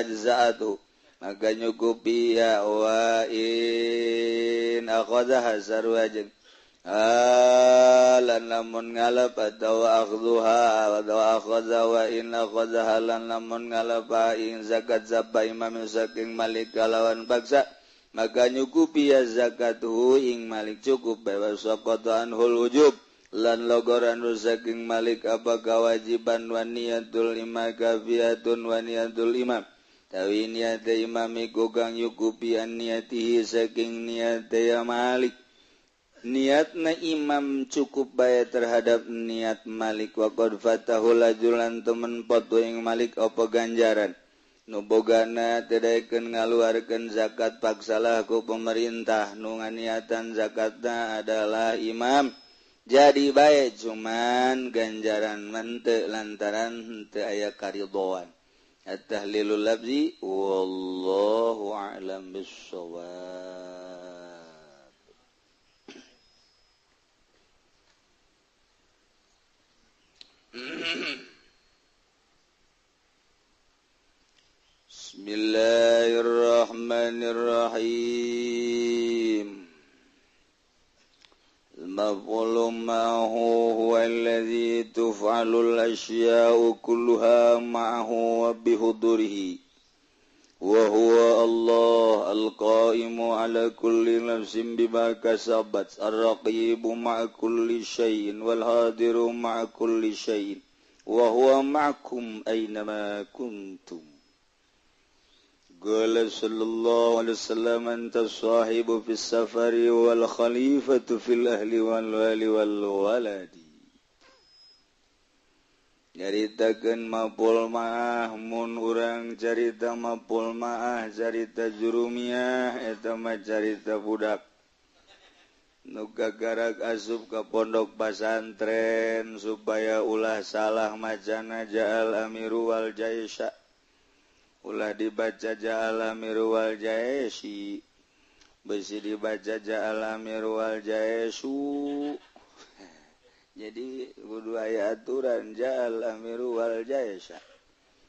ajzaatu maka nyukupi ya wa in akhadha sarwajin lan lamun ngalap atau akhdhuha atau akhadha wa in akhadha lan lamun ngalap ing zakat sapa imam saking malik kalawan paksa maka nyukupi ya zakatuhu ing malik cukup bae saqata anhul wujub lan logoran saking malik apa kewajiban wa niyatul imam kafiyatun wa niyatul imam. Tawi niat imami gogang yukupi an niatihi saking niat ya Malik. Niatna imam cukup bae terhadap niat Malik wa qad fatahu lajulan temen potu ing Malik apa ganjaran. Nu bogana teu daekeun ngaluarkeun zakat paksalah ku pemerintah nu nganiatan zakatna adalah imam. Jadi bae cuman ganjaran mente lantaran henteu aya karidhoan. At-tahlilul lafzi wallahu a'lam bissawab. Bismillahirrahmanirrahim. Al-maf'ulu ma'ahu huwa alladhi tuf'alul ashya'u kulluha ma'ahu wa bihudurihi wa huwa Allah al-qa'imu ala kulli nafsin bima kasabat ar-raqibu ma'a kulli syai'in wal hadiru ma'a kulli syai'in wa huwa ma'akum aynama kuntum. Qala sallallahu alaihi wasallam anta sahibu fis safari wal khalifatu fil ahli wal wali wal waladi. Nyaritakeun mapul maah mun urang carita mapul maah carita jurumiyah eta mah carita budak nu gagarak asup ka pondok pasantren supaya ulah salah macana ja'al amiru wal jaisha. Ulah dibaca ja'al amiru wal jaisi, besi dibaca ja'al amiru wal jaisu. Jadi kudu aya aturan ja'al amiru wal jaisa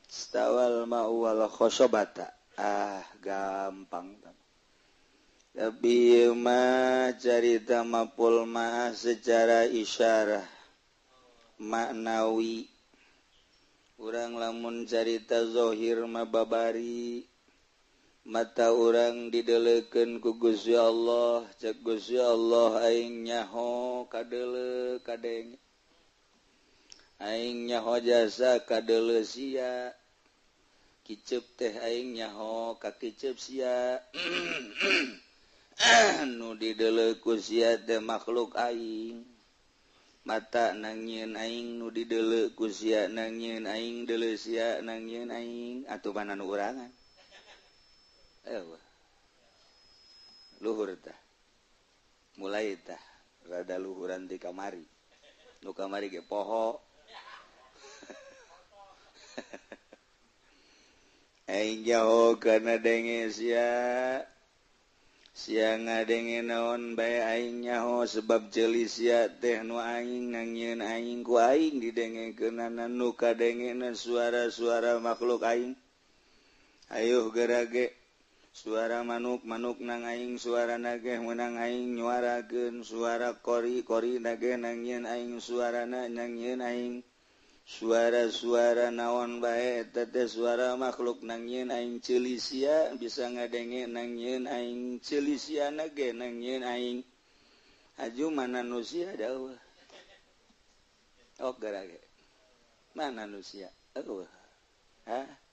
stawal ma'u wal khosobata. Ah gampang. Tapi mah carita mapul mah secara isyarah maknawi. Urang lamun carita zohir mah babari mata urang didelekeun ku Gusti Allah, cek Gusti Allah aing nyaho kadeuleu kadenge, aing nyaho jasa kadeuleu sia, kiceup teh aing nyaho ka kiceup sia. Nu dideuleu ku sia teh makhluk aing, mata nangieun aing nu dideuleu ku sia nangieun aing deuleu sia nangieun aing atuh mana nu urangan. Eueuh. Luhur tah. Mulai tah rada luhuran ti kamari. Nu kamari ge poho. Aing jauh kana denge sia. Sia ngadenge naon bae aing nyaho sebab ceuli sia teh nu aing nangieun aing ku aing didengekeunana nu kadengena suara-suara makhluk aing. Ayuh gerage suara manuk-manuk nang aing suara nageh menang aing nyuarakeun suara kori-kori nageh nangieun aing suarana nangieun aing suara-suara naon bae eta teh suara makhluk nangieun aing ceuli sia bisa ngadenge nangieun aing ceuli sia nage nangieun aing aju mana nu sia da eueuh. Oh gerage mana nu sia eueuh. Hah?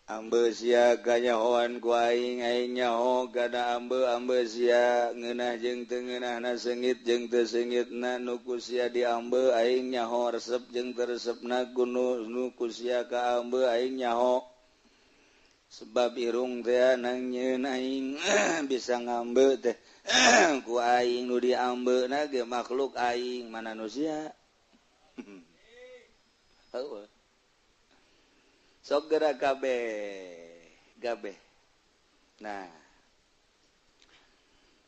Ambe sia kanyahoan ku aing aing nyaho kana ambe ambe sia ngeunah jeung teu ngeunahna seungit jeung teu seungitna nu ku sia diambe aing nyaho resep jeung teu resepna ku nu ku sia ka ambe aing nyaho sebab irung teh nangieun aing bisa ngambe teh ku aing nu diambeuna ge makhluk aing mana nu sia. Heueuh. Sok gerak kabeh gabeh. Nah,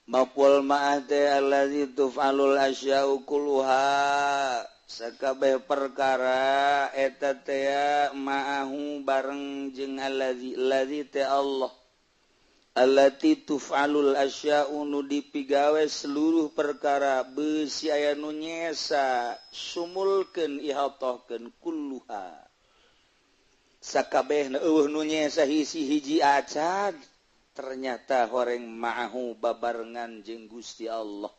maf'ul ma'ah teh allazi tuf'alul asya'u kulluha sakabeh perkara eta teh ma'ahu bareng jeung allazi allazi teh Allah allati tuf'alul asya'u nu dipigawe seluruh perkara beusi aya nu nyesa sumulkeun ihatohkeun kulluha sakabehna eueuh nu nyesa hiji hiji acan ternyata horeng ma'ahu babarengan jeung Gusti Allah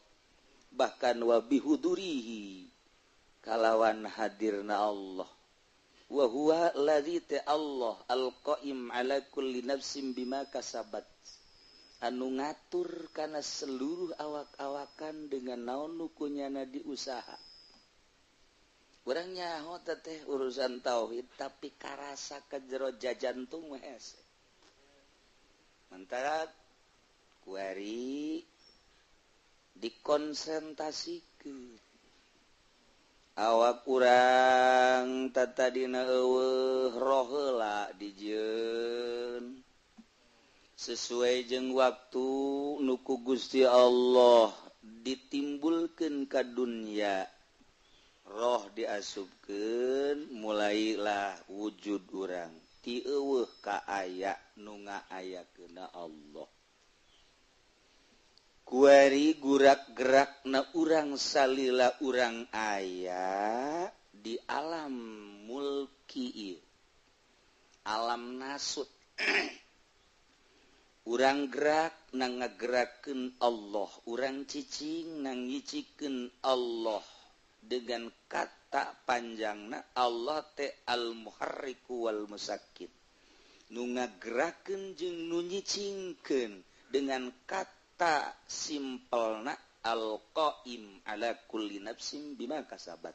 bahkan wa bihudurihi kalawan hadirna Allah Wa huwa allazi ta Allah al-qaim ala kulli nafsin bima kasabat. Anu ngatur kana seluruh awak-awakan dengan naon nu kunyana diusaha. Urang nyaho teh urusan tauhid tapi karasa ke jero jajantung mah hese. Mentara kuari dikonsentrasikeun awak urang tatadina eueuh roh heula dijieun sesuai jeung waktu nu ku Gusti Allah ditimbulkeun ka dunya, roh diasupkeun mulailah wujud urang ti eueuh ka aya nu ngaayakeunna Allah. Kuari gurak gerak na urang salila urang aya di alam mulki, alam nasut. Urang gerak na ngagerakeun Allah, urang cicing na ngicikeun Allah. Dengan kata panjangna Allah teh al-muharriku wal musakkit, nu ngagerakeun jeung nu nyicingkeun. Dengan kata simpelna al-qaim ala kulli nafsin bima kasabat,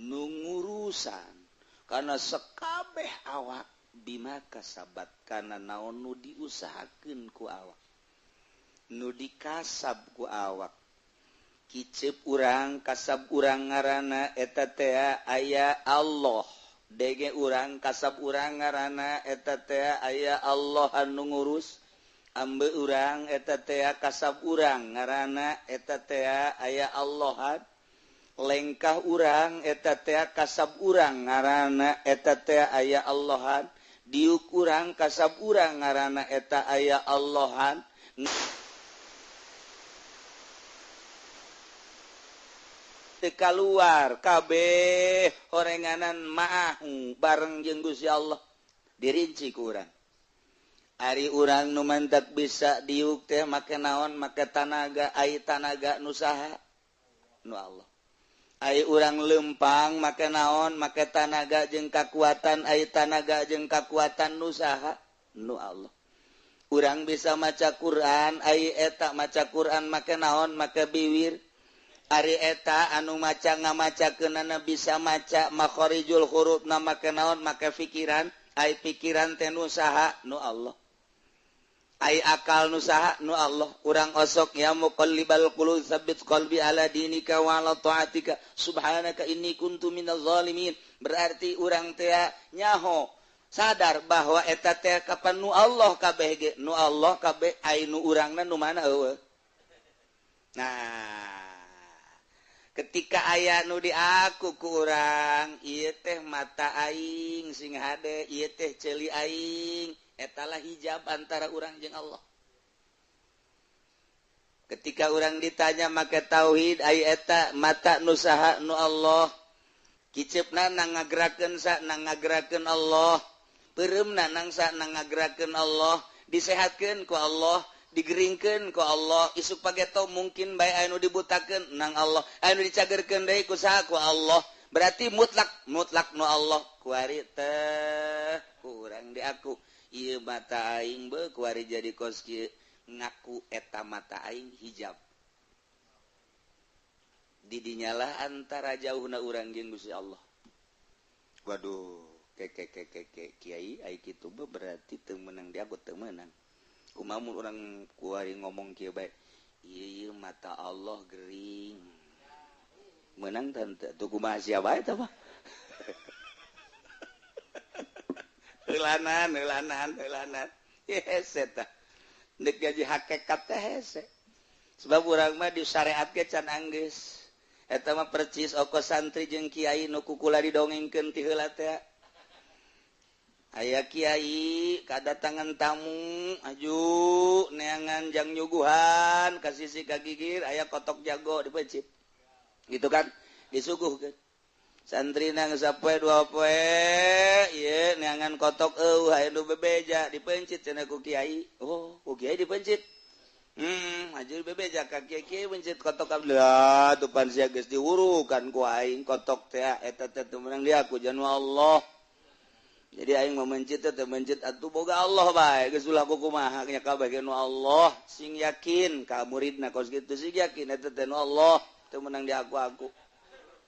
nu ngurusan kana sekabeh awak bima kasabat, kana naon nu diusahakeun ku awak, nu dikasab ku awak. Kicep urang kasab urang ngaranna eta teh aya Allah, dege urang kasab urang ngaranna eta teh aya Allah anu ngurus. Ambe urang eta teh kasab urang ngaranna eta teh aya Allahan. Lengkah urang eta teh kasab urang ngaranna eta teh aya Allahan. Diuk urang kasab urang ngaranna eta aya Allahan. Teu kaluar kabeh horenganan maahu bareng jeung Gusti Allah dirinci ku urang. Ari urang nu mantak bisa diuk teh make naon, make tanaga, ai tanaga nu saha? Nu Allah. Ai urang lempang make naon, make tanaga jeung kakuatan, ai tanaga jeung kakuatan nu saha? Nu Allah. Urang bisa maca Quran, ai eta maca Quran make naon, make biwir. Ari eta anu maca ngamacakeunana bisa maca makharijul hurufna make naon, make pikiran, ai pikiran teh nu saha? Nu Allah. Ai akal nu saha? Nu Allah. Urang osok ya muqallibal qulub tsabbit qalbi ala dinika wa ala taatika subhanaka inni kuntu minaz zalimin. Berarti urang teh nyaho sadar bahwa eta teh kapan nu Allah kabeh ge, nu Allah kabeh, ai nu urangna nu mana eueuh. Nah, ketika aya nu diaku ku urang, ieu teh mata aing sing hade, ieu teh ceuli aing, etalah hijab antara urang jeung Allah. Ketika urang ditanya make tauhid, ai eta mata nu saha? Nu Allah. Kiceupna na ngagerakeun sa na ngagerakeun Allah, peureumna nang sa na ngagerakeun Allah, disehatkeun ku Allah, digeringkeun ku Allah. Isuk pageto mungkin bae anu dibutakeun nang Allah, anu dicagerkeun deui ku saha? Ku Allah. Berarti mutlak mutlak nu Allah. Kuari teh ku urang diaku ieu mata aing beuh kuari jadi kos kieu, ngaku eta mata aing hijab. Didinyalah antara jauhna urang jeung Gusti Allah. Waduh, ke ke ke ke kiai ai kitu mah berarti teu meunang diaku, teu meunang. Kumaha mun urang kuari ngomong kieu bae, ieu mata Allah gering. Meunang teh tuh kumaha sia bae tah mah. Heulanan heulanan heulanan. Hese tah. Deuk gaji hakikat teh hese. Sebab urang mah di syariat ge can anggeus. Eta mah percis oko santri jeung kiai nu kukula didongengkeun ti heula teh. Aya kiai kadatangan tamu aju neangan jang nyuguhan ka sisi ka gigir aya kotok jago dipencit. Gitu kan? Disuguhkeun. Santri nang sapoe dua poe ieu neangan kotok eueuh aya nu bebeja dipencit cenah ku kiai. Oh, ku kiai dipencit. Aju bebeja ka kiai pencit kotok ablah tuh pan sia geus diwurukan ku aing kotok teh eta teh teu meunang diaku janu Allah. Jadi aing mah mencit teh mencit atuh boga Allah bae geus ulah kumaha nya kabeh ge nu Allah sing yakin ka muridna kos kitu sing yakin eta teh nu Allah teu meunang di aku-aku.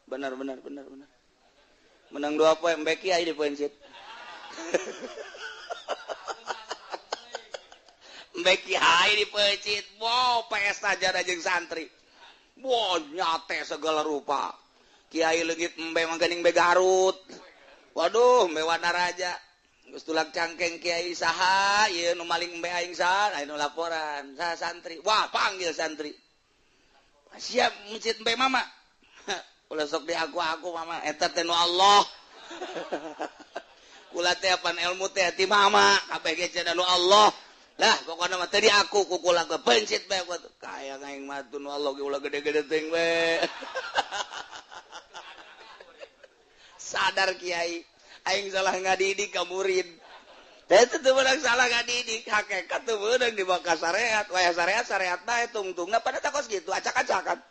Benar benar benar benar. Menang 2 poe embe kiai di pencit. Embe kiai di pencit. Wow, pesta jada jeung santri. Wow, nyate segala rupa. Kiai leungit embe mangganing be Garut. Waduh, embe Wanaraja. Geus tulak cangkeng kiai saha ieu nu maling embe aing saha, aya nu laporan, saha santri. Wah, panggil santri. Siap mencit embe mama. Ulah sok di aku-aku mama, eta teh nu Allah. Kula teh apan ilmu teh ti mama, kabeh ge cenah nu Allah. Lah, pokona mah teu di aku ku kula ge pencit bae kaya aing mah nu Allah ge ulah gede-gede teuing we. Sadar kiai, aing salah ngadidik ka murid. Teh teu meunang salah ngadidik, hakikat teu meunang dibawa ka syariat, wayah syariat syariat bae tungtungna pada takos kitu acak-acakan.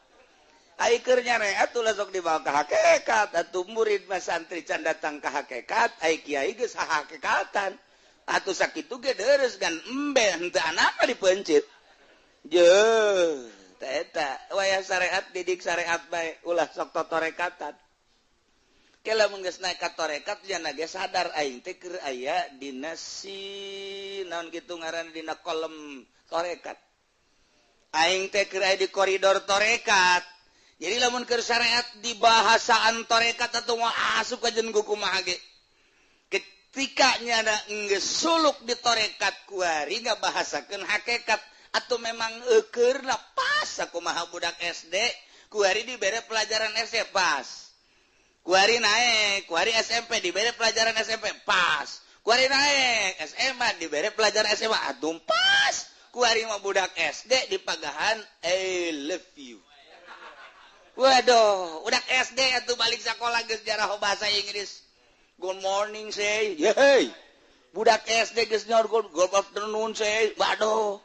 Ai keur nyareat ulah sok dibawa ka hakikat, atuh murid mah santri can datang ka hakikat, ai kiai geus hakikatan. Atuh sakitu ge deres gan embe henteu anaka dipencit. Jeuh, teh eta wayah syariat didik syariat bae ulah sok totorekatan. Kela mun geus naik ka torekat nya ge sadar aing teh keur aya dina si naon kitu ngaranna dina kolom torekat. Aing teh keur aya di koridor torekat. Jadi lamun keur syariat di bahasaan torekat atuh moal asup ka jeung kumaha ge. Ketika nyana geus suluk di torekat kuari ngabahasakeun hakikat atau memang eukeurna pas kumaha budak SD kuari dibere pelajaran SD pas. Kuari naik, kuari SMP diberi pelajaran SMP pas. Kuari naik SMA diberi pelajaran SMA atuh pas. Kuari mah budak SD dipagahan I love you. Waduh, budak SD atuh balik sekolah geus jarah bahasa Inggris. Good morning say. Yeay. Budak SD geus nyaur good afternoon say. Waduh.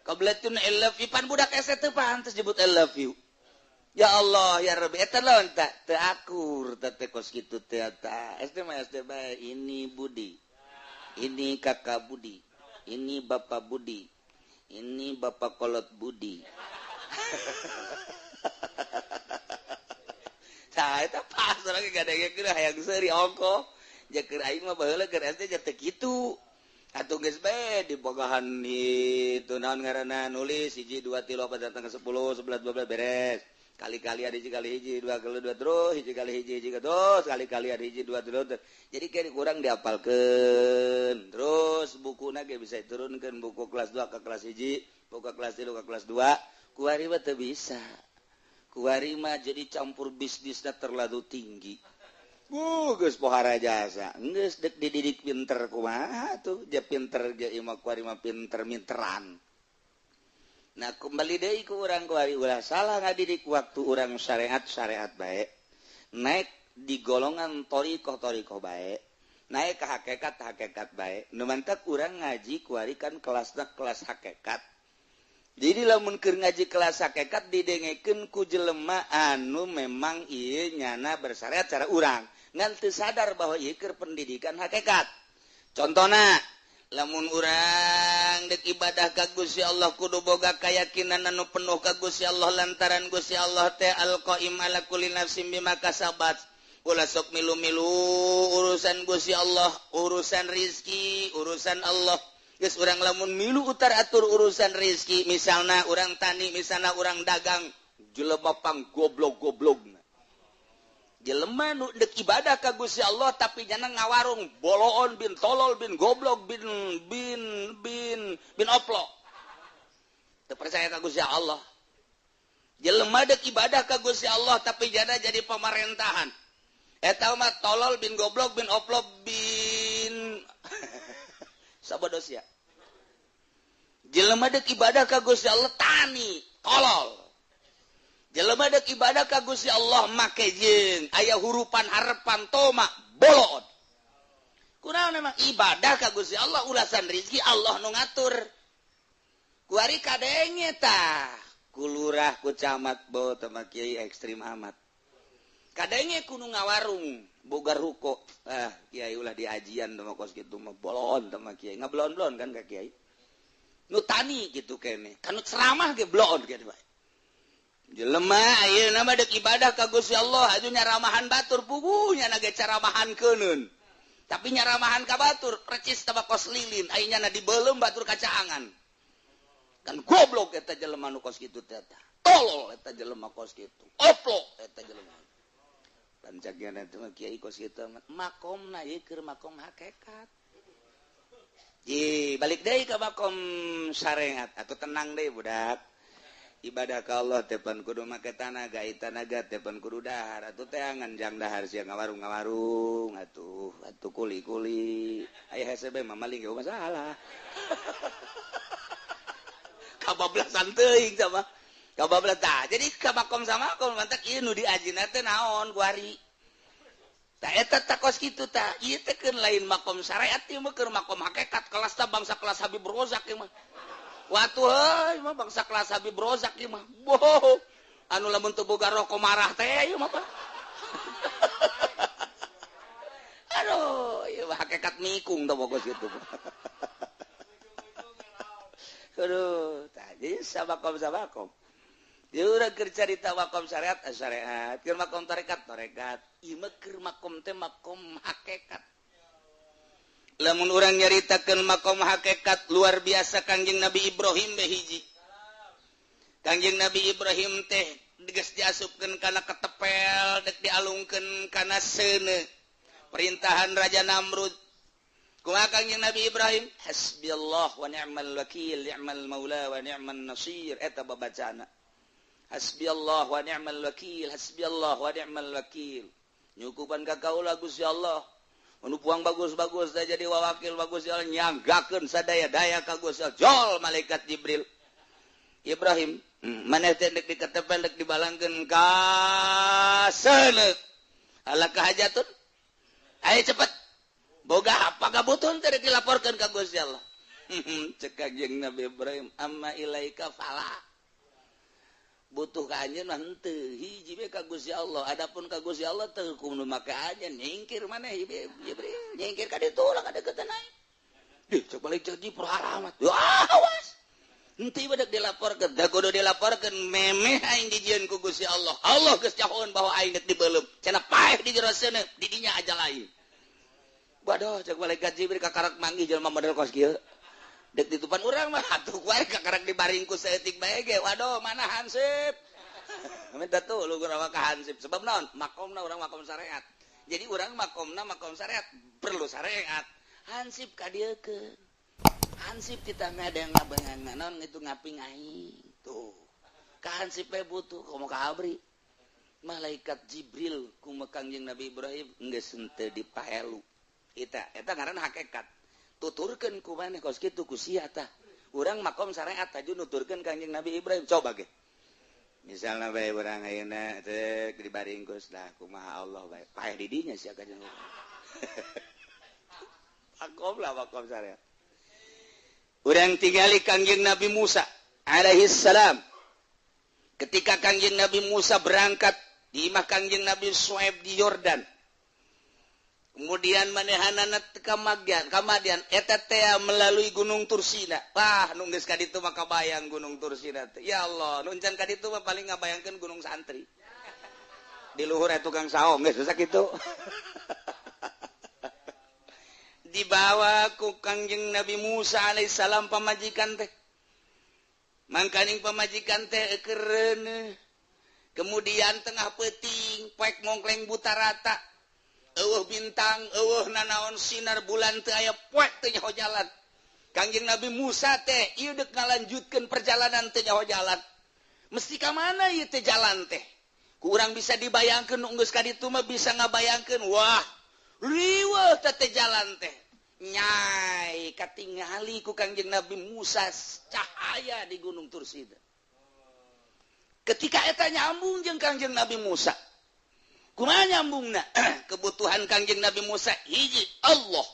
Kabletun I love you pan budak SD teu pantes nyebut I love you. Ya Allah ya Rabbi eta lawan tak teu akur teh kos kitu teh eta. SD mah SD bae ini Budi. Ini kakak Budi. Ini bapak Budi. Ini bapak kolot Budi. Tah eta pas urang gadengekeun hayang seuri ongkoh. Ja keur aing mah baheula keur SD ja teu kitu. Atuh geus bae dibogahan itu naon ngaranna nulis 1 2 3 4 datang ke 10 11 12 beres. Kali-kali ada hiji kali hiji dua kali dua terus hiji kali hiji hiji terus kali-kali ada hiji dua terus. Jadi kayak kurang diapalkeun terus bukuna ge bisa diturunkeun buku kelas 2 ke kelas hiji, buku kelas 3 ke kelas 2. Kuari mah teu bisa. Kuari mah jadi campur bisnisna terlalu tinggi. Geus pohara jasa. Geus deuk dididik pinter kumaha tuh, ja pinter ge imah kuari mah pinter minteran. Nah kembali deui ku urang kuari ulah salah ngadidik waktu urang syariat syariat bae. Naik di golongan thoriqoh bae. Naik ke hakikat hakikat bae. Nu mantak urang ngaji kuari kan kelasna kelas hakikat. Jadi lamun keur ngaji kelas hakikat didengekeun ku jelema anu memang ieu nyana bersyariat cara urang. Ngan teu sadar bahwa ieu keur pendidikan hakikat. Contona lamun urang dek ibadah ka Gusti Allah kudu boga kayakinan anu penuh ka Gusti Allah lantaran Gusti Allah teh al-qaim ala kulli nafsin bima kasabat. Ulah sok milu-milu urusan Gusti Allah, urusan rizki, urusan Allah. Geus urang lamun milu utar atur urusan rizki, misalna urang tani, misalna urang dagang, jelema pang goblok-goblokna. Jelema nu dek ibadah ka Gusti Allah tapi nyana ngawarung boloon bin tolol bin goblok bin bin bin bin oplo. Teu percaya ka Gusti Allah. Jelema dek ibadah ka Gusti Allah tapi nyana jadi pemerintahan. Eta mah tolol bin goblok bin oplo bin sabodos ya. Jelema dek ibadah ka Gusti Allah tani tolol. Jelema dek ibadah ka Gusti Allah make jeung aya hurupan harepan toma boloon. Kunaon memang ibadah ka Gusti Allah ulasan rezeki Allah nu ngatur. Kuari kadenge tah ku lurah ku camat bo teh kiai ekstrim amat. Kadenge ku nu ngawarung. Boga ruko. Ah, kiai ulah diajian mah kos kitu mah bolon teh mah kiai. Ngablon-blon kan ka kiai. Nu tani kitu keneh. Kanu ceramah ge blon kieu bae. Jelema ayeuna mah deuk ibadah ka Gusti Allah aju nyaramahan batur puguh nya ge caramahan keuneun. Tapi nyaramahan ka batur percis teh kos lilin aya nya dibeuleum batur kacaangan. Kan goblok eta jelema nu kos kitu teh. Tolol eta jelema kos kitu. Oplok eta jelema. Pancakna teh mah kiai kos kitu makomna ieu keur makom hakikat. Ji, balik deui ka makom syariat atuh tenang deui budak. Ibadah ka Allah teh pan kudu make tanaga, tanaga teh pan kudu dahar atuh teangan jang dahar sia ngawarung-ngawarung atuh atuh kuli-kuli. Aya hese bae mah maling ge masalah. Kabablasan teuing sama. Kabablas tah. Jadi ka makom sama makom mantak ieu nu diajina teh naon kuari. Tah eta tah kos kitu tah. Ieu teh keun lain makom syariat ieu mah keur makom hakikat kelas tah bangsa kelas Habib Rozak ieu mah. Watu heuy mah bangsa kelas Habib Rozak ieu mah. Boh. Anu lamun teu boga rokok marah teh ieu mah Pak. Aduh, ieu mah hakikat mikung tah kos kitu. Aduh, tadi sabakom sabakom. Dia urang keur carita makom syariat, syariat, keur makom tarekat, tarekat. Ieu mah keur makom teh makom hakikat. Lamun urang nyaritakeun makom hakikat luar biasa Kangjeng Nabi Ibrahim teh hiji. Kangjeng Nabi Ibrahim teh geus diasupkeun kana ketepel, dek dialungkeun kana seuneu. Perintahan Raja Namrud. Kumaha Kangjeng Nabi Ibrahim? Hasbiyallah wa ni'mal wakil, ni'mal maula wa ni'man nasir. Eta babacana. Hasbiyallah wa ni'mal wakil, hasbiyallah wa ni'mal wakil. Nyukupan ka kaula Gusti Allah. Anu puang bagus-bagus dah jadi wawakil bagus ya Allah nyanggakeun sadaya-daya ka Gusti Allah. Jol malaikat Jibril. Ibrahim, maneh teh deuk diketepel deuk dibalangkeun ka seuneu. Alaka hajatun? Ayo cepet. Boga apa gabutuhun teh deuk dilaporkeun ka Gusti Allah. Cek Kangjeng Nabi Ibrahim, amma ilaika fala. Butuh ka anjeun mah henteu, hiji we ka Gusti Allah. Adapun ka Gusti Allah teu kudu make anjeun, nyingkir maneh Jibril, nyingkir ka ditu lah ka deukeutna aing. Dih, cek balik cek Jibril haramat. Wah, awas. Henteu badak dilaporkeun, da kudu dilaporkeun memeh aing dijieun ku Gusti Allah. Allah geus nyahoeun bahwa aing deuk dibeuleum. Cenah paeh di jero seuneu, di dinya aja lain. Waduh, cek balik ka Jibril kakarak manggih jelema model kos kieu. Dek ditupan urang mah atuh wae kakarak dibaring ku saeutik bae ge. Waduh, mana hansip? Minta tuh lu urang ka hansip. Sebab naon? Makomna urang makom syariat. Jadi urang makomna makom syariat, perlu syariat. Hansip ka dieukeun. Hansip kita ngadeng ngabengan naon itu ngaping aing. Tuh. Ka hansip we butuh komo ka abri. Malaikat Jibril kumaha Kangjeng Nabi Ibrahim geus henteu dipaelu. Eta eta ngaranna hakikat. Tuturkeun ku maneh kos kitu ku sia tah. Urang makom syariat aju nuturkeun Kangjeng Nabi Ibrahim coba ge. Misalna bae urang ayeuna teh dibaringkus dah kumaha Allah bae. Paeh di dinya sia kanjeng. Makom lah makom syariat. Urang tingali Kangjeng Nabi Musa alaihi salam. Ketika Kangjeng Nabi Musa berangkat di imah Kangjeng Nabi Suaib di Yordan. Kemudian manehanana ka Madian eta teh melalui Gunung Tursina. Wah, nu geus ka ditu mah kabayang Gunung Tursina teh. Ya Allah, nu encan ka ditu mah paling ngabayangkeun Gunung Santri. Di luhur aya tukang saung geus sakitu. Dibawa ku Kangjeng Nabi Musa alaihissalam pamajikan teh. Mangkaning pamajikan teh eukereun. Kemudian tengah peuting poek mongkleng buta rata. Eueuh bintang, eueuh nanaon sinar bulan teu aya poek teu nyaho jalan. Kangjeng Nabi Musa teh ieu deuk ngalanjutkeun perjalanan teu nyaho jalan. Mesti ka mana ieu teh jalan teh? Ku urang bisa dibayangkeun nu geus ka ditu mah bisa ngabayangkeun, wah, riweuh teh teh jalan teh. Nyai katingali ku Kangjeng Nabi Musa cahaya di Gunung Tursida. Ketika eta nyambung jeung Kangjeng Nabi Musa. Kumaha nyambungna? Kebutuhan Kangjeng Nabi Musa hiji Allah.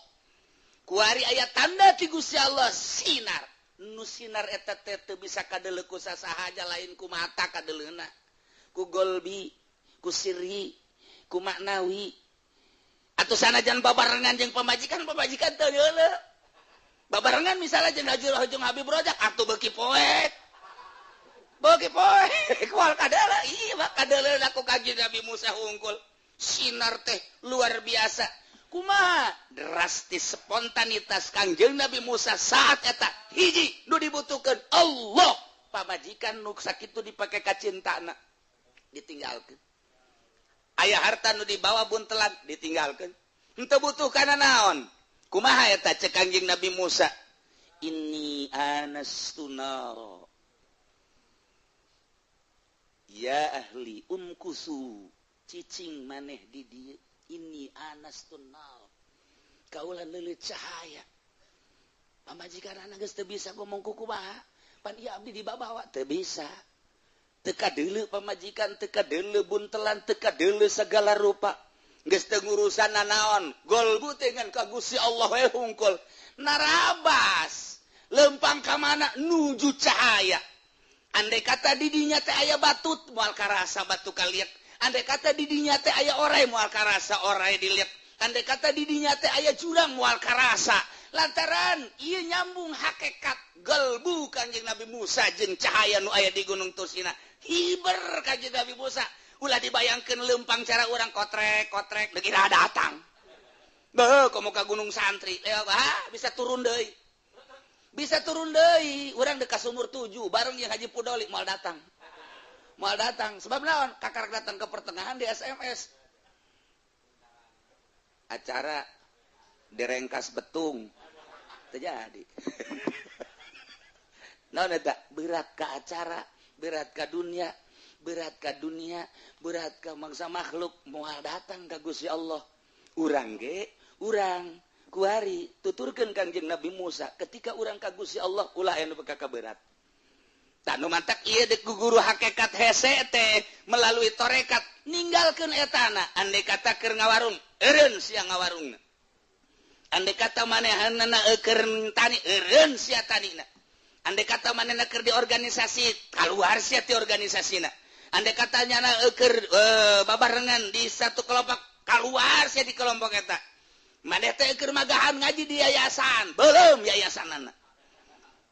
Kuari aya tanda ti Gusti Allah sinar. Nu sinar eta teh teu bisa kadeuleu ku sasaha lain ku mata kadeleuna. Ku golbi, ku sirri, ku maknawi. Atuh sanajan babarengan jeung pamajikan, pamajikan teu deuleu. Babarengan misalnya jeung Haji jeung Habib Rojak atuh beuki poek. Beuki poek kual kadeuleu, ieu mah kadeuleu ku Kanjeng Nabi Musa hungkul. Sinar teh luar biasa. Kumaha drastis spontanitas Kangjeng Nabi Musa saat eta hiji nu dibutuhkeun Allah, pamajikan nu sakitu dipake kacintana ditinggalkeun. Aya harta nu dibawa buntelan ditinggalkeun. Henteu butuh kana naon? Kumaha eta cek Kangjeng Nabi Musa? Inni anastu nara. Ya ahli umkusu, cicing maneh di dieu. Ini anastu nar. Kaula leuleut cahaya. Pamajikan anak geus teu bisa ngomong kumaha. Pan ieu abdi dibabawa teu bisa. Teu kadeuleu pamajikan, teu kadeuleu buntelan, teu kadeuleu segala rupa. Geus teu ngurusan nanaon, golbu teh ngan ka Gusti Allah we hungkul. Narabas, lempang ka mana nuju cahaya. Andai kata di dinya teh aya batut, moal karasa batu kaliak. Andai kata di dinya teh aya orai, moal karasa orai diliak. Andai kata di dinya teh aya jurang, moal karasa. Lantaran ieu nyambung hakikat gelbu Kanjeng Nabi Musa jeung cahaya nu aya di Gunung Tursina. Hiber Kanjeng Nabi Musa. Ulah dibayangkeun lempang cara urang kotrek-kotrek deui datang. Beuh, komo ka Gunung Santri. Ah, bisa turun deui. Bisa turun deui. Urang deuk ka sumur 7 bareng jeung Haji Pudoli moal datang. Moal datang. Sebab naon? Kakarak datang ke pertengahan di SMS. Acara direngkas betung. Terjadi. Naon eta? Berat ka acara, berat ka dunia, berat ka dunia, berat ka mangsa makhluk, moal datang ka Gusti Allah. Urang ge, urang kuari tuturkeun Kangjeng Nabi Musa ketika urang ka Gusti Allah ulah aya nu ka berat. Tah nu mantak ieu deuk guru hakikat hese teh melalui torekat ninggalkeun etana. Andai kata keur ngawarung, eureun sia ngawarungna. Andai kata manehanna keur tani, eureun sia tanina. Andai kata manehna keur di organisasi, kaluar sia ti organisasina. Andai kata nyana keur babarengan di satu kelompok, kaluar sia di kelompok eta. Maneh teh keur magahan ngaji di yayasan, belum yayasanana.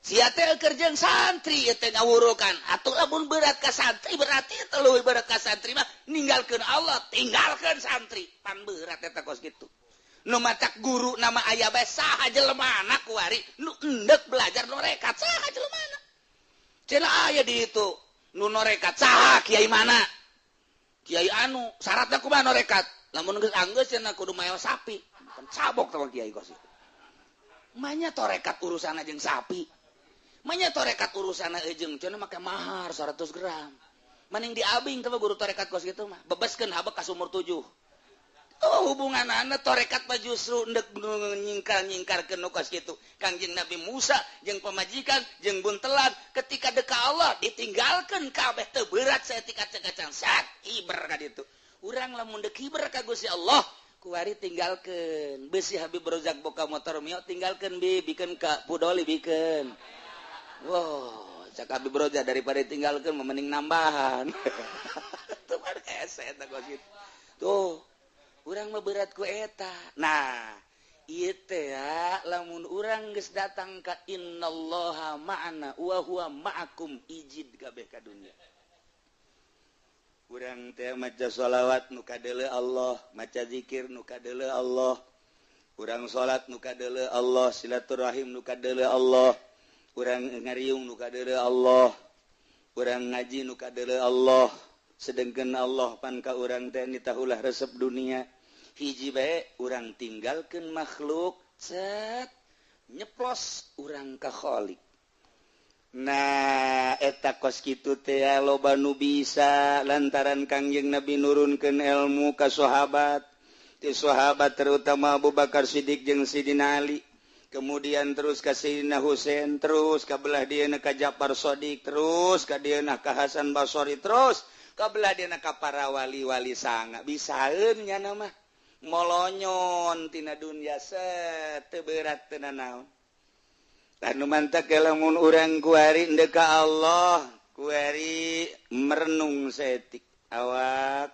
Sia teh keur jeung santri ieu teh ngawurukan. Atuh lamun berat ka santri berarti teh leuwih berat ka santri mah ninggalkeun Allah, tinggalkeun santri. Pan berat eta kos kitu. Nu matak guru nama aya bae saha jelemana kuari nu endek belajar norekat saha jelemana. Cenah aya di itu nu norekat saha kiai mana? Kiai anu syaratna kumaha norekat? Lamun geus anggeus cenah kudu mael sapi. Kan cabok teh kiai kos itu. Manya torekat urusanna jeung sapi. Manya torekat urusanna jeung cenah make mahar 100 gram. Maning diabing teh guru torekat kos kitu mah. Bebeskeun habek ka sumur 7. Oh, hubungan anak torekat mah justru ndek nyingkar-nyingkarkeun nu kos kitu. Kangjeng Nabi Musa jeung pamajikan jeung buntelan ketika deka Allah ditinggalkeun kabeh teu berat saeutik kacang sat hiber ka ditu. Urang lamun deuk hiber ka Gusti Allah kuari tinggalkeun. Beusi Habib Rozak boka motor mio tinggalkeun bi bikeun ka Pudoli bikeun. Wow, cak Habib Rozak daripada tinggalkeun mending nambahan. Tuh mah hese eta kos kitu. Tuh urang mah berat ku eta. Nah, ieu teh lamun urang geus datang ka innallaha ma'ana wa huwa ma'akum ijid kabeh ka dunya. Urang teh maca sholawat nu kadeuleu Allah, maca zikir nu kadeuleu Allah, urang salat nu kadeuleu Allah, silaturahim nu kadeuleu Allah, urang ngariung nu kadeuleu Allah, urang ngaji nu kadeuleu Allah. Sedengkeun Allah pan ka urang teh nitahulah resep dunia. Hiji bae urang tinggalkeun makhluk, cet nyeplos urang ka Khalik. Nah, eta kos kitu teh loba nu bisa lantaran Kangjeng Nabi nurunkeun ilmu ka sahabat. Ti sahabat terutama Abu Bakar Siddiq jeung Sidina Ali. Kemudian terus ka Sayyidina Husain, terus ka belah dieuna ka Ja'far Shadiq, terus ka dieuna ka Hasan Basri, terus kabelah dieuna ka para wali-wali sanga. Bisaeun nya mah molonyon tina dunya set teu berat teu nanaon. Anu mantak lamun urang kuari ndek ka Allah, kuari merenung saeutik awak.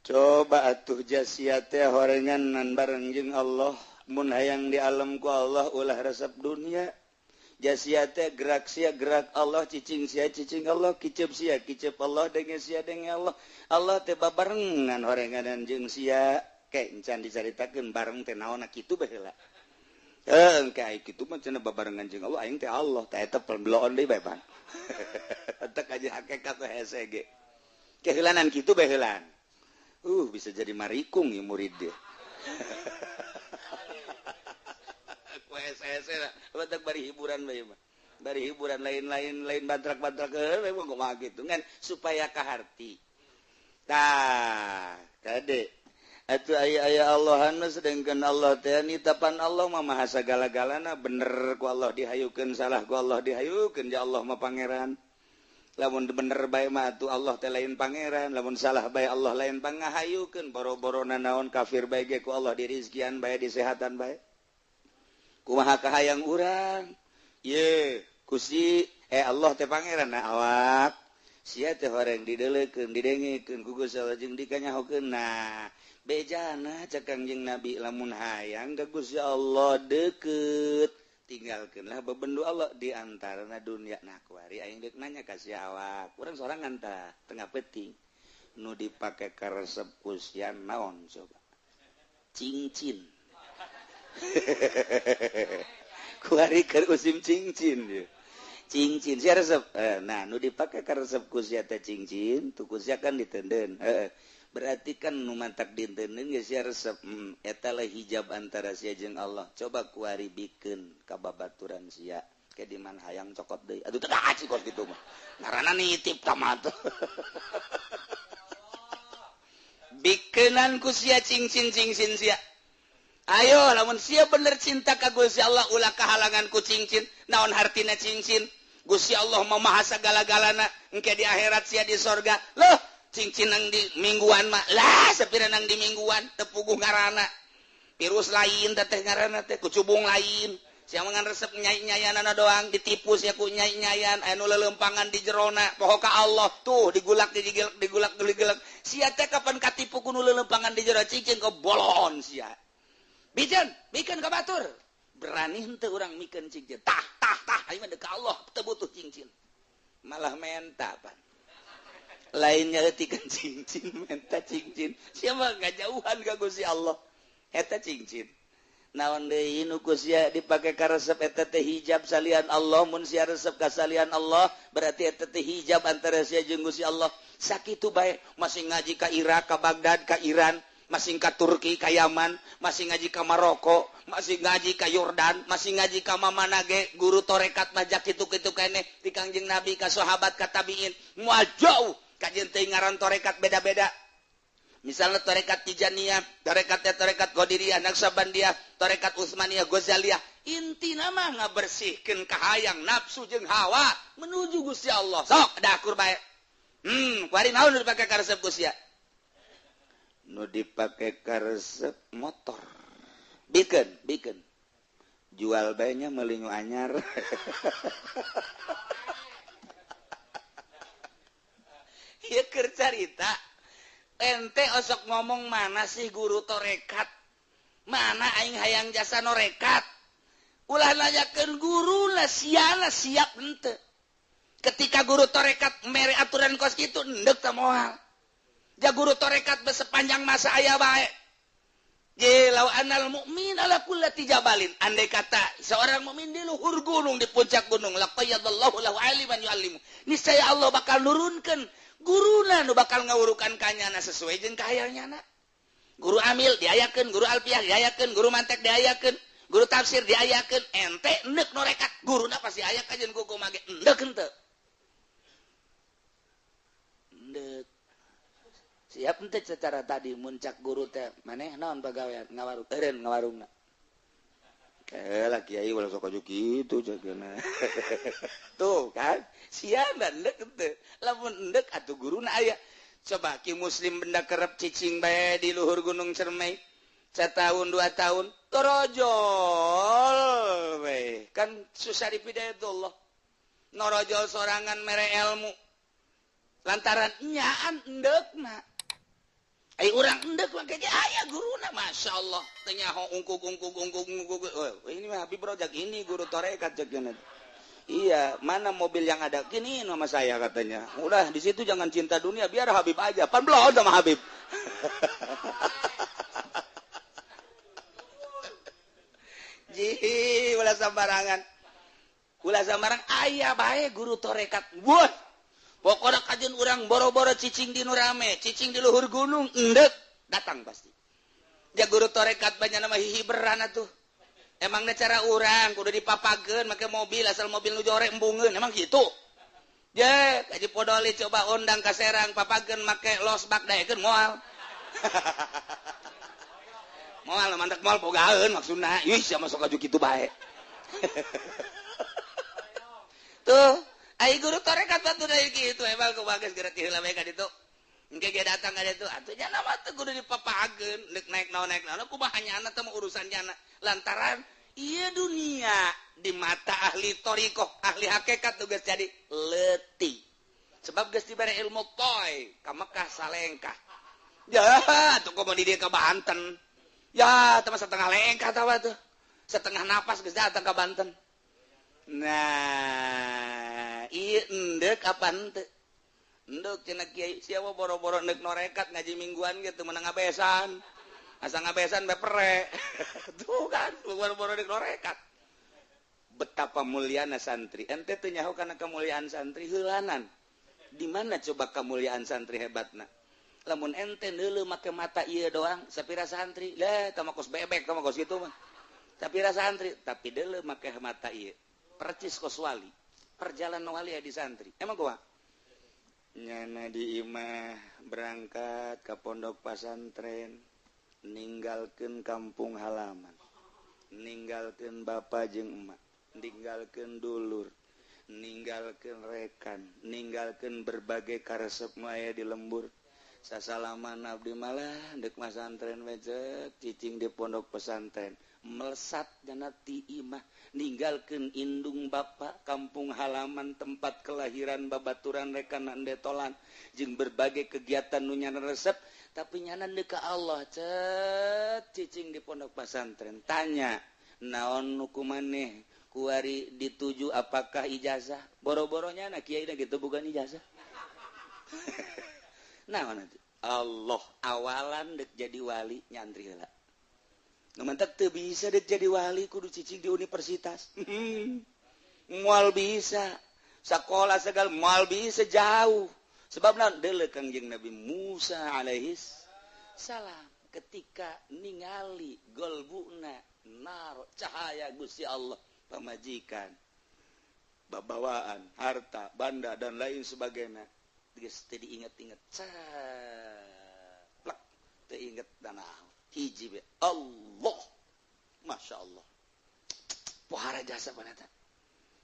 Coba atuh jasia teh horenganan bareng jeung Allah. Mun hayang di alam ku Allah ulah resep dunia. Jasia teh gerak sia gerak Allah, cicing sia cicing Allah, kicep sia kicep Allah, denge sia denge Allah. Allah teh babarengan horenganan jeung sia. Kayak encan dicaritakeun bareng teh naonna kitu baheula. Heuh, kayak kitu mah cenah babarengan jeung Allah, aing teh Allah, teh eta peloon deui bae pan. Entek aja hakikat teh hese ge. Keheulanan kitu baheula. Bisa jadi marikung ya murid dia. Bari hiburan bari hiburan lain-lain lain bantrak-bantrak kumaha gitu kan supaya kaharti. Tah, kade atuh aya-aya Allahan sedangkan Allah teh nitapan Allah mah maha sagala-galana, bener ku Allah dihayukeun, salah ku Allah dihayukeun, ya Allah mah pangeran. Lamun bener bae mah atuh Allah teh lain pangeran, lamun salah bae Allah lain pangahayukeun, boro-boro nanaon kafir bae ge ku Allah dirizkian bae, disehatan bae. Kumaha kahayang urang? Ye, Gusti Allah teh pangeran na awak. Sia teh horeng dideulekeun, didengekeun ku Gusti Allah jeung dikanyahokeun. Nah, bejana cek Kangjeng Nabi lamun hayang ka Gusti Allah deukeut, tinggalkeunlah bebendu Allah di antarana dunia. Nah, kuari aing deuk nanya ka sia awak. Urang sorangan tah tengah peuting. Nu dipake karesep ku sia naon coba? Cincin. Kuari keur usim cincin ye. Cincin sia resep. Nah, nu dipake karesep ku sia teh cincin, tu ku sia kan ditenden. Berarti kan nu mantak dinteun geus sia resep. Eta lah hijab antara sia jeung Allah. Coba kuari bikeun ka babaturan sia. Ke di mana hayang cokot deui. Aduh teu kaci kos kitu mah. Ngaranna nitip ka mah tuh. Bikeunan ku sia cincin-cincin sia. Ayo lamun sia bener cinta ka Gusti Allah ulah kahalangan ku cincin. Naon hartina cincin? Gusti Allah mah maha sagala-galana. Engke di akhirat sia di sorga. Loh, cincin nang di mingguan mah. Lah, sapira nang di mingguan teu puguh ngaranna. Virus lain teh ngaranna teh kucubung lain. Sia mah ngan resep nyai-nyayanana doang, ditipu sia ku nyai-nyayan anu leuleumpangan di jerona. Poho ka Allah tuh digulak digigilek digulak digilek. Sia teh kapan katipu ku nu leuleumpangan di jero cincin kebolon sia. Bijen, mikeun ka batur. Berani henteu urang mikeun cincin. Tah, tah, tah, aing mah deuk ka Allah teu butuh cincin. Malah menta pan. Lainnya leutikkeun cincin, menta cincin. Sia mah ngajauhan ka Gusti Allah. Eta cincin. Naon deui nu ku sia dipake karesep eta teh hijab salian Allah, mun sia resep ka salian Allah, berarti eta teh hijab antara sia jeung Gusti Allah. Sakitu bae masih ngaji ka Irak, ka Baghdad, ka Iran, masih ka Turki, ka Yaman, masih ngaji ka Maroko, masih ngaji ka Yordan, masih ngaji ka mamana ge, guru torekat majak kitu-kitu keneh ti Kangjeng Nabi ka sahabat ka tabiin. Moal jauh kajeun teh ngaran torekat beda-beda. Misalnya torekat Tijaniyah, torekatnya torekat Qadiriyah, Naqsyabandiyah, torekat Utsmaniyah, Ghazaliyah. Intina mah ngabersihkeun kahayang nafsu jeung hawa menuju Gusti Allah. Sok dakur bae. Kuari naon nu dipake karesep Gusti ya? Nu dipake karesep motor. Bikeun, bikeun. Jual bae nya meuli nu anyar. Ieu keur carita. Ente osok ngomong mana sih guru torekat? Mana aing hayang jasa norekat? Ulah nanyakeun guru lah siana siap henteu. Ketika guru torekat mere aturan kos kitu endek teh moal. Ja guru torekat sepanjang masa aya bae. Je law anal mu'min ala kullati jabalin. Andai kata seorang mukmin di luhur gunung, di puncak gunung, laqayyadallahu lahu aliman yu'allimu. Niscaya Allah bakal nurunkeun guruna nu bakal ngawurukan kanyana sesuai jeung kahayangnyana. Guru amil diayakeun, guru alfiah diayakeun, guru mantek diayakeun, guru tafsir diayakeun, ente endek norekat, guruna pasti aya kajeun ku kumaha ge endek henteu. Endek. Siap henteu secara tadi muncak guru teh maneh naon pagawean ngawarung eureun ngawarungna. Lah kiai ulah sok aju kitu cegana. Tuh kan, sia endek henteu. Lamun endek atuh guruna aya. Coba ki muslim benda kerep cicing bae di luhur Gunung Cermai. Setahun 2 tahun torojol we. Kan susah dipidayatullah. Norojol sorangan mere ilmu. Lantaran nyaan endekna. Ai urang endek mah ge aya guruna masyaallah teu nyaho ungkuk ungkuk ungkuk ungkuk. Oh, ini mah Habib Rojak ini guru tarekat cek. Iya, mana mobil yang ada gini sama saya katanya. Udah di situ jangan cinta dunia, biar Habib aja. Pan belum sama Habib. Ji, ulah sambarangan. Ulah sambarang aya bae guru tarekat. Wah. Pokona kajeun urang boro-boro cicing di nu rame, cicing di luhur gunung, endek datang pasti. Ja guru tarekat banyak nama hihiberan atuh. Emangnya cara orang kudu dipapageun make mobil asal mobil nu jore embungeun emang gitu. Je, kaji Podoli coba undang ka Serang papageun make losbak daekeun moal. Moal mantak moal bogaeun maksudna. Ih, sia masuk aju kitu bae. Tuh, ai guru tarekat batu dari kitu emang kumaha geus geura ti heula bae ka ditu. Engke ge datang ka ditu atuh nya mah teu kudu dipapageun deuk naik naon kumaha nyana teh urusan nyana. Lantaran ieu dunia di mata ahli thariqah, ahli hakikat tugas jadi leutik. Sebab geus dibere ilmu toy ka Mekah salengkah. Ya, atuh komo di dieu ka Banten. Ya, teh setengah lengkah tawa tuh. Setengah napas geus datang ka Banten. Nah, ieu endek apa henteu? Endek cenah kiai siapa boro-boro endek norekat ngaji mingguan gitu menang ngabesan. Asa ngabesan bepere. Tuh kan, boro-boro endek norekat. Betapa muliana santri. Ente teu nyaho kana kemuliaan santri heulanan. Di mana coba kemuliaan santri hebatna? Lamun ente neuleuh make mata ieu doang, sapira santri, lah tah kos bebek tah kos kitu mah. Sapira santri, tapi deuleuh make mata ieu. Percis kos wali. Perjalanan wali di santri. Emang gua nyana di imah berangkat ke pondok pesantren, ninggalkeun kampung halaman, ninggalkeun bapak jeung emak, ninggalkeun dulur, ninggalkeun rekan, ninggalkeun berbagai karesep nu aya di lembur. Sasalaman abdi malah deuk masantren we cicing di pondok pesantren, melesat dana ti imah, ninggalkeun indung bapak, kampung halaman, tempat kelahiran, babaturan, rekan detolan, jeung berbagai kegiatan nu nyana resep, tapi nyana deuk ka Allah cet cicing di pondok pesantren. Tanya, naon nu kumaneh kuari dituju apakah ijazah? Boro-boro nyana kiai na gitu bukan ijazah. Naon atuh? Allah awalan deuk jadi wali nyantri heula. Nu mantak teu bisa deuk jadi wali kudu cicing di universitas. Moal bisa. Sakola segala moal bisa jauh. Sebab naon deuleu Kangjeng Nabi Musa alaihis salam ketika ningali golbuna naro cahaya Gusti Allah pamajikan, babawaan, harta, banda dan lain sebagainya. Geus teu diinget-inget ceplek teu inget danaon hiji be Allah Masya Allah pohara jasa paneta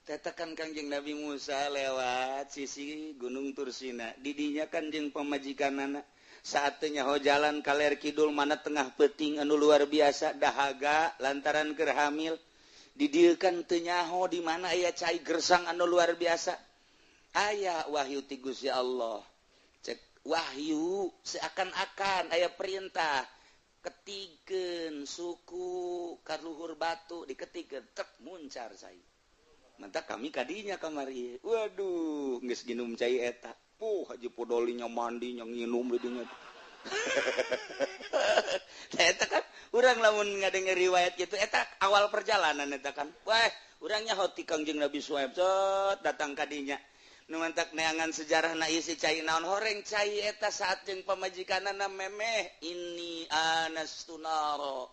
tetakan Kangjeng Nabi Musa lewat sisi Gunung Tursina didinya kanjeng pamajikanana saatnya ho jalan kaler kidul mana tengah peting anu luar biasa dahaga lantaran keur hamil didieu kan teu nyaho di mana aya cai gersang anu luar biasa. Aya wahyu ti Gusti Allah. Cek wahyu seakan-akan aya perintah ketikeun suku kaluhur batu diketikeun tek muncar cai. Mantap kami kadinya kamari. Waduh, geus nginum cai eta. Puh haji podolinya mandinya nginum di dinya. Eta kan urang lamun ngadenger riwayat gitu eta awal perjalanan eta kan. Wah, urangnya hoti Kangjeng Nabi Suhaib cet datang kadinya. Nu mantak neangan sejarah na isi cai naon horeng cai eta saat jeung pamajikanana memeh ini anastunaro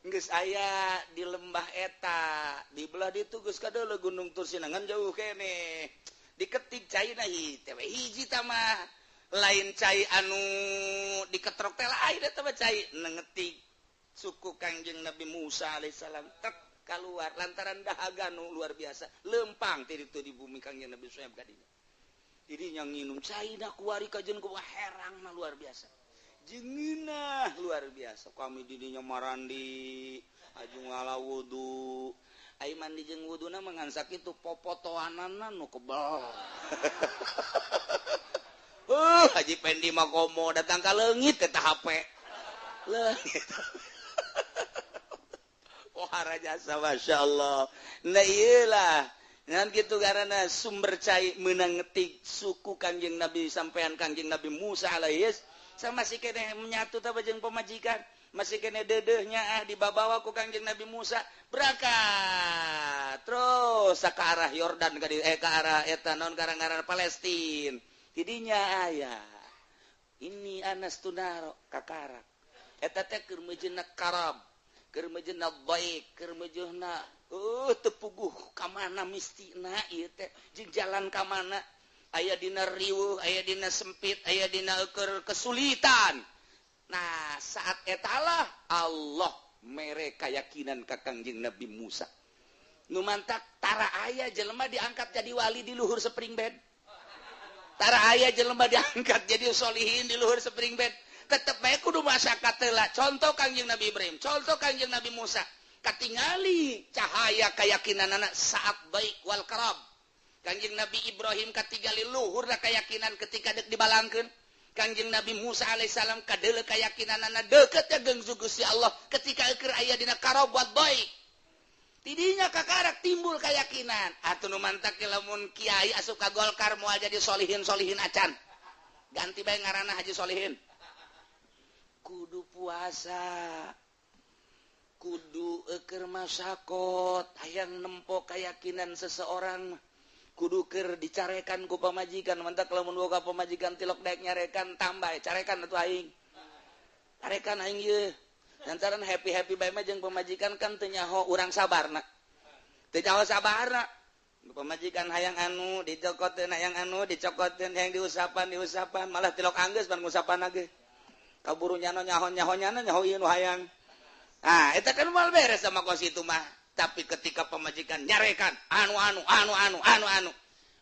geus aya di lembah eta di belah ditu geus kadeuleu Gunung Tursinangan jauh keneh diketik cai na teh hiji tah mah lain cai anu diketrok teh lain eta mah cai nengetik suku Kangjeng Nabi Musa alaihissalam tek keluar lantaran dahaga nu luar biasa lempang ti ditu di bumi Kangjeng Nabi Suhaib kadinya. Jadi yang nginum cai da kuari kajeun kumaha herang mah luar biasa. Jengeunah luar biasa. Kami didinya marandi, aju ngala wudu. Ai mandi jeung wuduna mah ngan sakitu popotoanana nu kebel. Haji Pendi mah komo datang ka leungit eta HP. Leungit. Wah, jasa, Masya Allah. Nah, iyalah. Ngan gitu karena sumber cai menang ngetik suku Kangjeng Nabi sampean Kangjeng Nabi Musa alaihi sama masih kene menyatu tah jeung pemajikan, masih kene dedehnya ah dibabawa ku Kangjeng Nabi Musa berangkat terus ke arah Yordan ke ke arah eta naon karang-karang Palestina. Tidinya aya ini Anas Tunaro kakarak eta teh keur meujeuhna karab, keur meujeuhna baik, keur meujeuhna teu puguh ka mana mistina ieu teh jeung jalan ka mana, aya dina riweuh, aya dina sempit, aya dina keur kesulitan. Nah, saat etalah Allah mere keyakinan ka Kangjeng Nabi Musa. Nu mantak tara aya jelema diangkat jadi wali di luhur spring bed, tara aya jelema diangkat jadi solihin di luhur spring bed. Tetep bae kudu masyarakat heula. Contoh Kangjeng Nabi Ibrahim, contoh Kangjeng Nabi Musa, katingali cahaya keyakinan anak saat baik wal karab. Kangjeng Nabi Ibrahim katingali luhurna keyakinan ketika dek dibalangkeun. Kangjeng Nabi Musa alaihissalam kadeuleu keyakinan anak deket ya jeung Gusti Allah ketika keur aya dina karab buat baik. Tidinya kakarak timbul keyakinan. Atuh nu mantak lamun kiai asup ka Golkar moal jadi solihin-solihin acan. Ganti bae ngaranna Haji Solihin. Kudu puasa, kudu eker masakot, hayang nempo keyakinan seseorang kudu keur dicarekan ku pamajikan. Mantak lamun boga pamajikan tilok daek nyarekan, tambah carekan atuh aing, carekan aing ieu. Lantaran happy-happy bae mah jeung pamajikan kan teu nyaho urang sabarna, teu nyaho sabarna. Pamajikan hayang anu dicokoteun, hayang anu dicokoteun, hayang diusapan diusapan, malah tilok anggeus pan ngusapan ge kaburu nyano nyaho nyaho nyana nyaho ieu nu hayang. Ah, eta kan moal beres sama kos itu mah. Tapi ketika pamajikan nyarekan anu anu anu anu anu anu,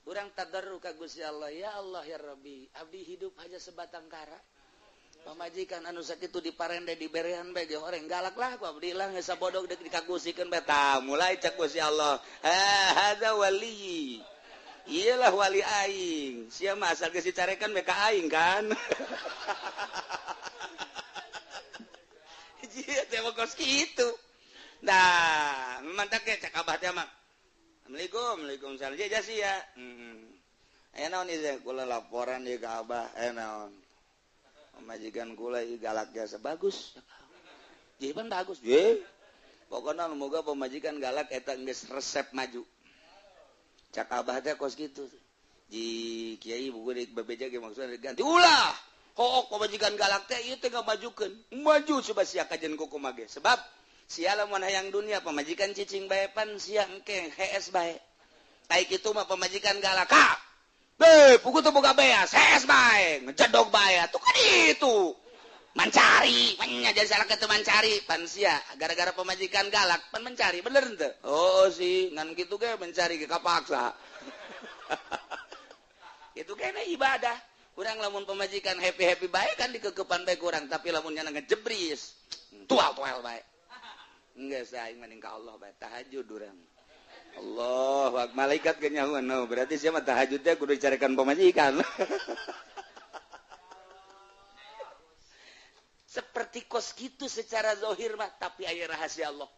urang tadarru ka Gusti Allah, ya Allah ya Rabbi, abdi hidup hanya sebatang kara. Pamajikan anu sakitu diparende diberean bae ge horeng galak lah ku abdi lah, geus sabodog deuk dikagusikeun bae. Tah, mulai cek Gusti Allah, ha hadza wali, iyalah wali aing, sia mah asal geus dicarekan bae ka aing kan. Iya teh kos kitu. Nah, mantak ge cek abah teh mah. Assalamualaikum, waalaikumsalam. Ja sia. Heeh. Aya naon ieu kula laporan ieu ka abah, aya naon. Pamajikan kula ieu galak jasa bagus. Jadi pan bagus. Ye. Pokona moga pamajikan galak eta geus resep maju. Cak abah teh kos kitu. Ji kiai buku di bebeja ge maksudna diganti. Ulah. Hook pamajikan galak teh ieu teh ngamajukeun. Maju coba sia kajen kumaha ge. Sebab sia lamun hayang dunia pamajikan cicing bae pan sia engke hees bae. Ai kitu mah pamajikan galak. Ha. Be, pugu teu boga beas, hees bae, ngejedog bae atuh kan itu. Mencari, nya jadi salah kitu mencari pan sia gara-gara pamajikan galak pan mencari, bener henteu? Oh sih, ngan kitu ge mencari ge kapaksa. Itu kena ibadah. Kurang lamun pemajikan happy-happy bae kan dikekepan bae kurang, tapi lamun nyana ngejebris tual-tual bae. Geus aing mending ka Allah bae tahajud urang. Allahu akbar, malaikat ge nyahoan, no, berarti sia mah tahajud teh kudu dicarekan pemajikan. Seperti kos kitu secara zahir mah, tapi aya rahasia Allah.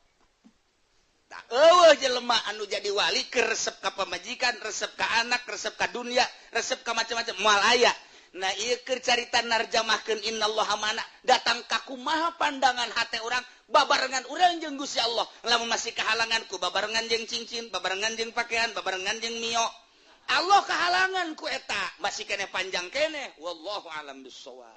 Tak eueuh jelema anu jadi wali keur resep ka pamajikan, resep ka anak, resep ka dunia, resep ka macam-macam moal aya. Nah, ieu keur carita narjamahkeun innallaha mana datang ka kumaha pandangan hate urang babarengan urang jeung Gusti Allah. Lamun masih kahalangan ku babarengan jeung cincin, babarengan jeung pakaian, babarengan jeung mio. Allah kahalangan ku eta masih keneh panjang keneh, wallahu alam bissawab.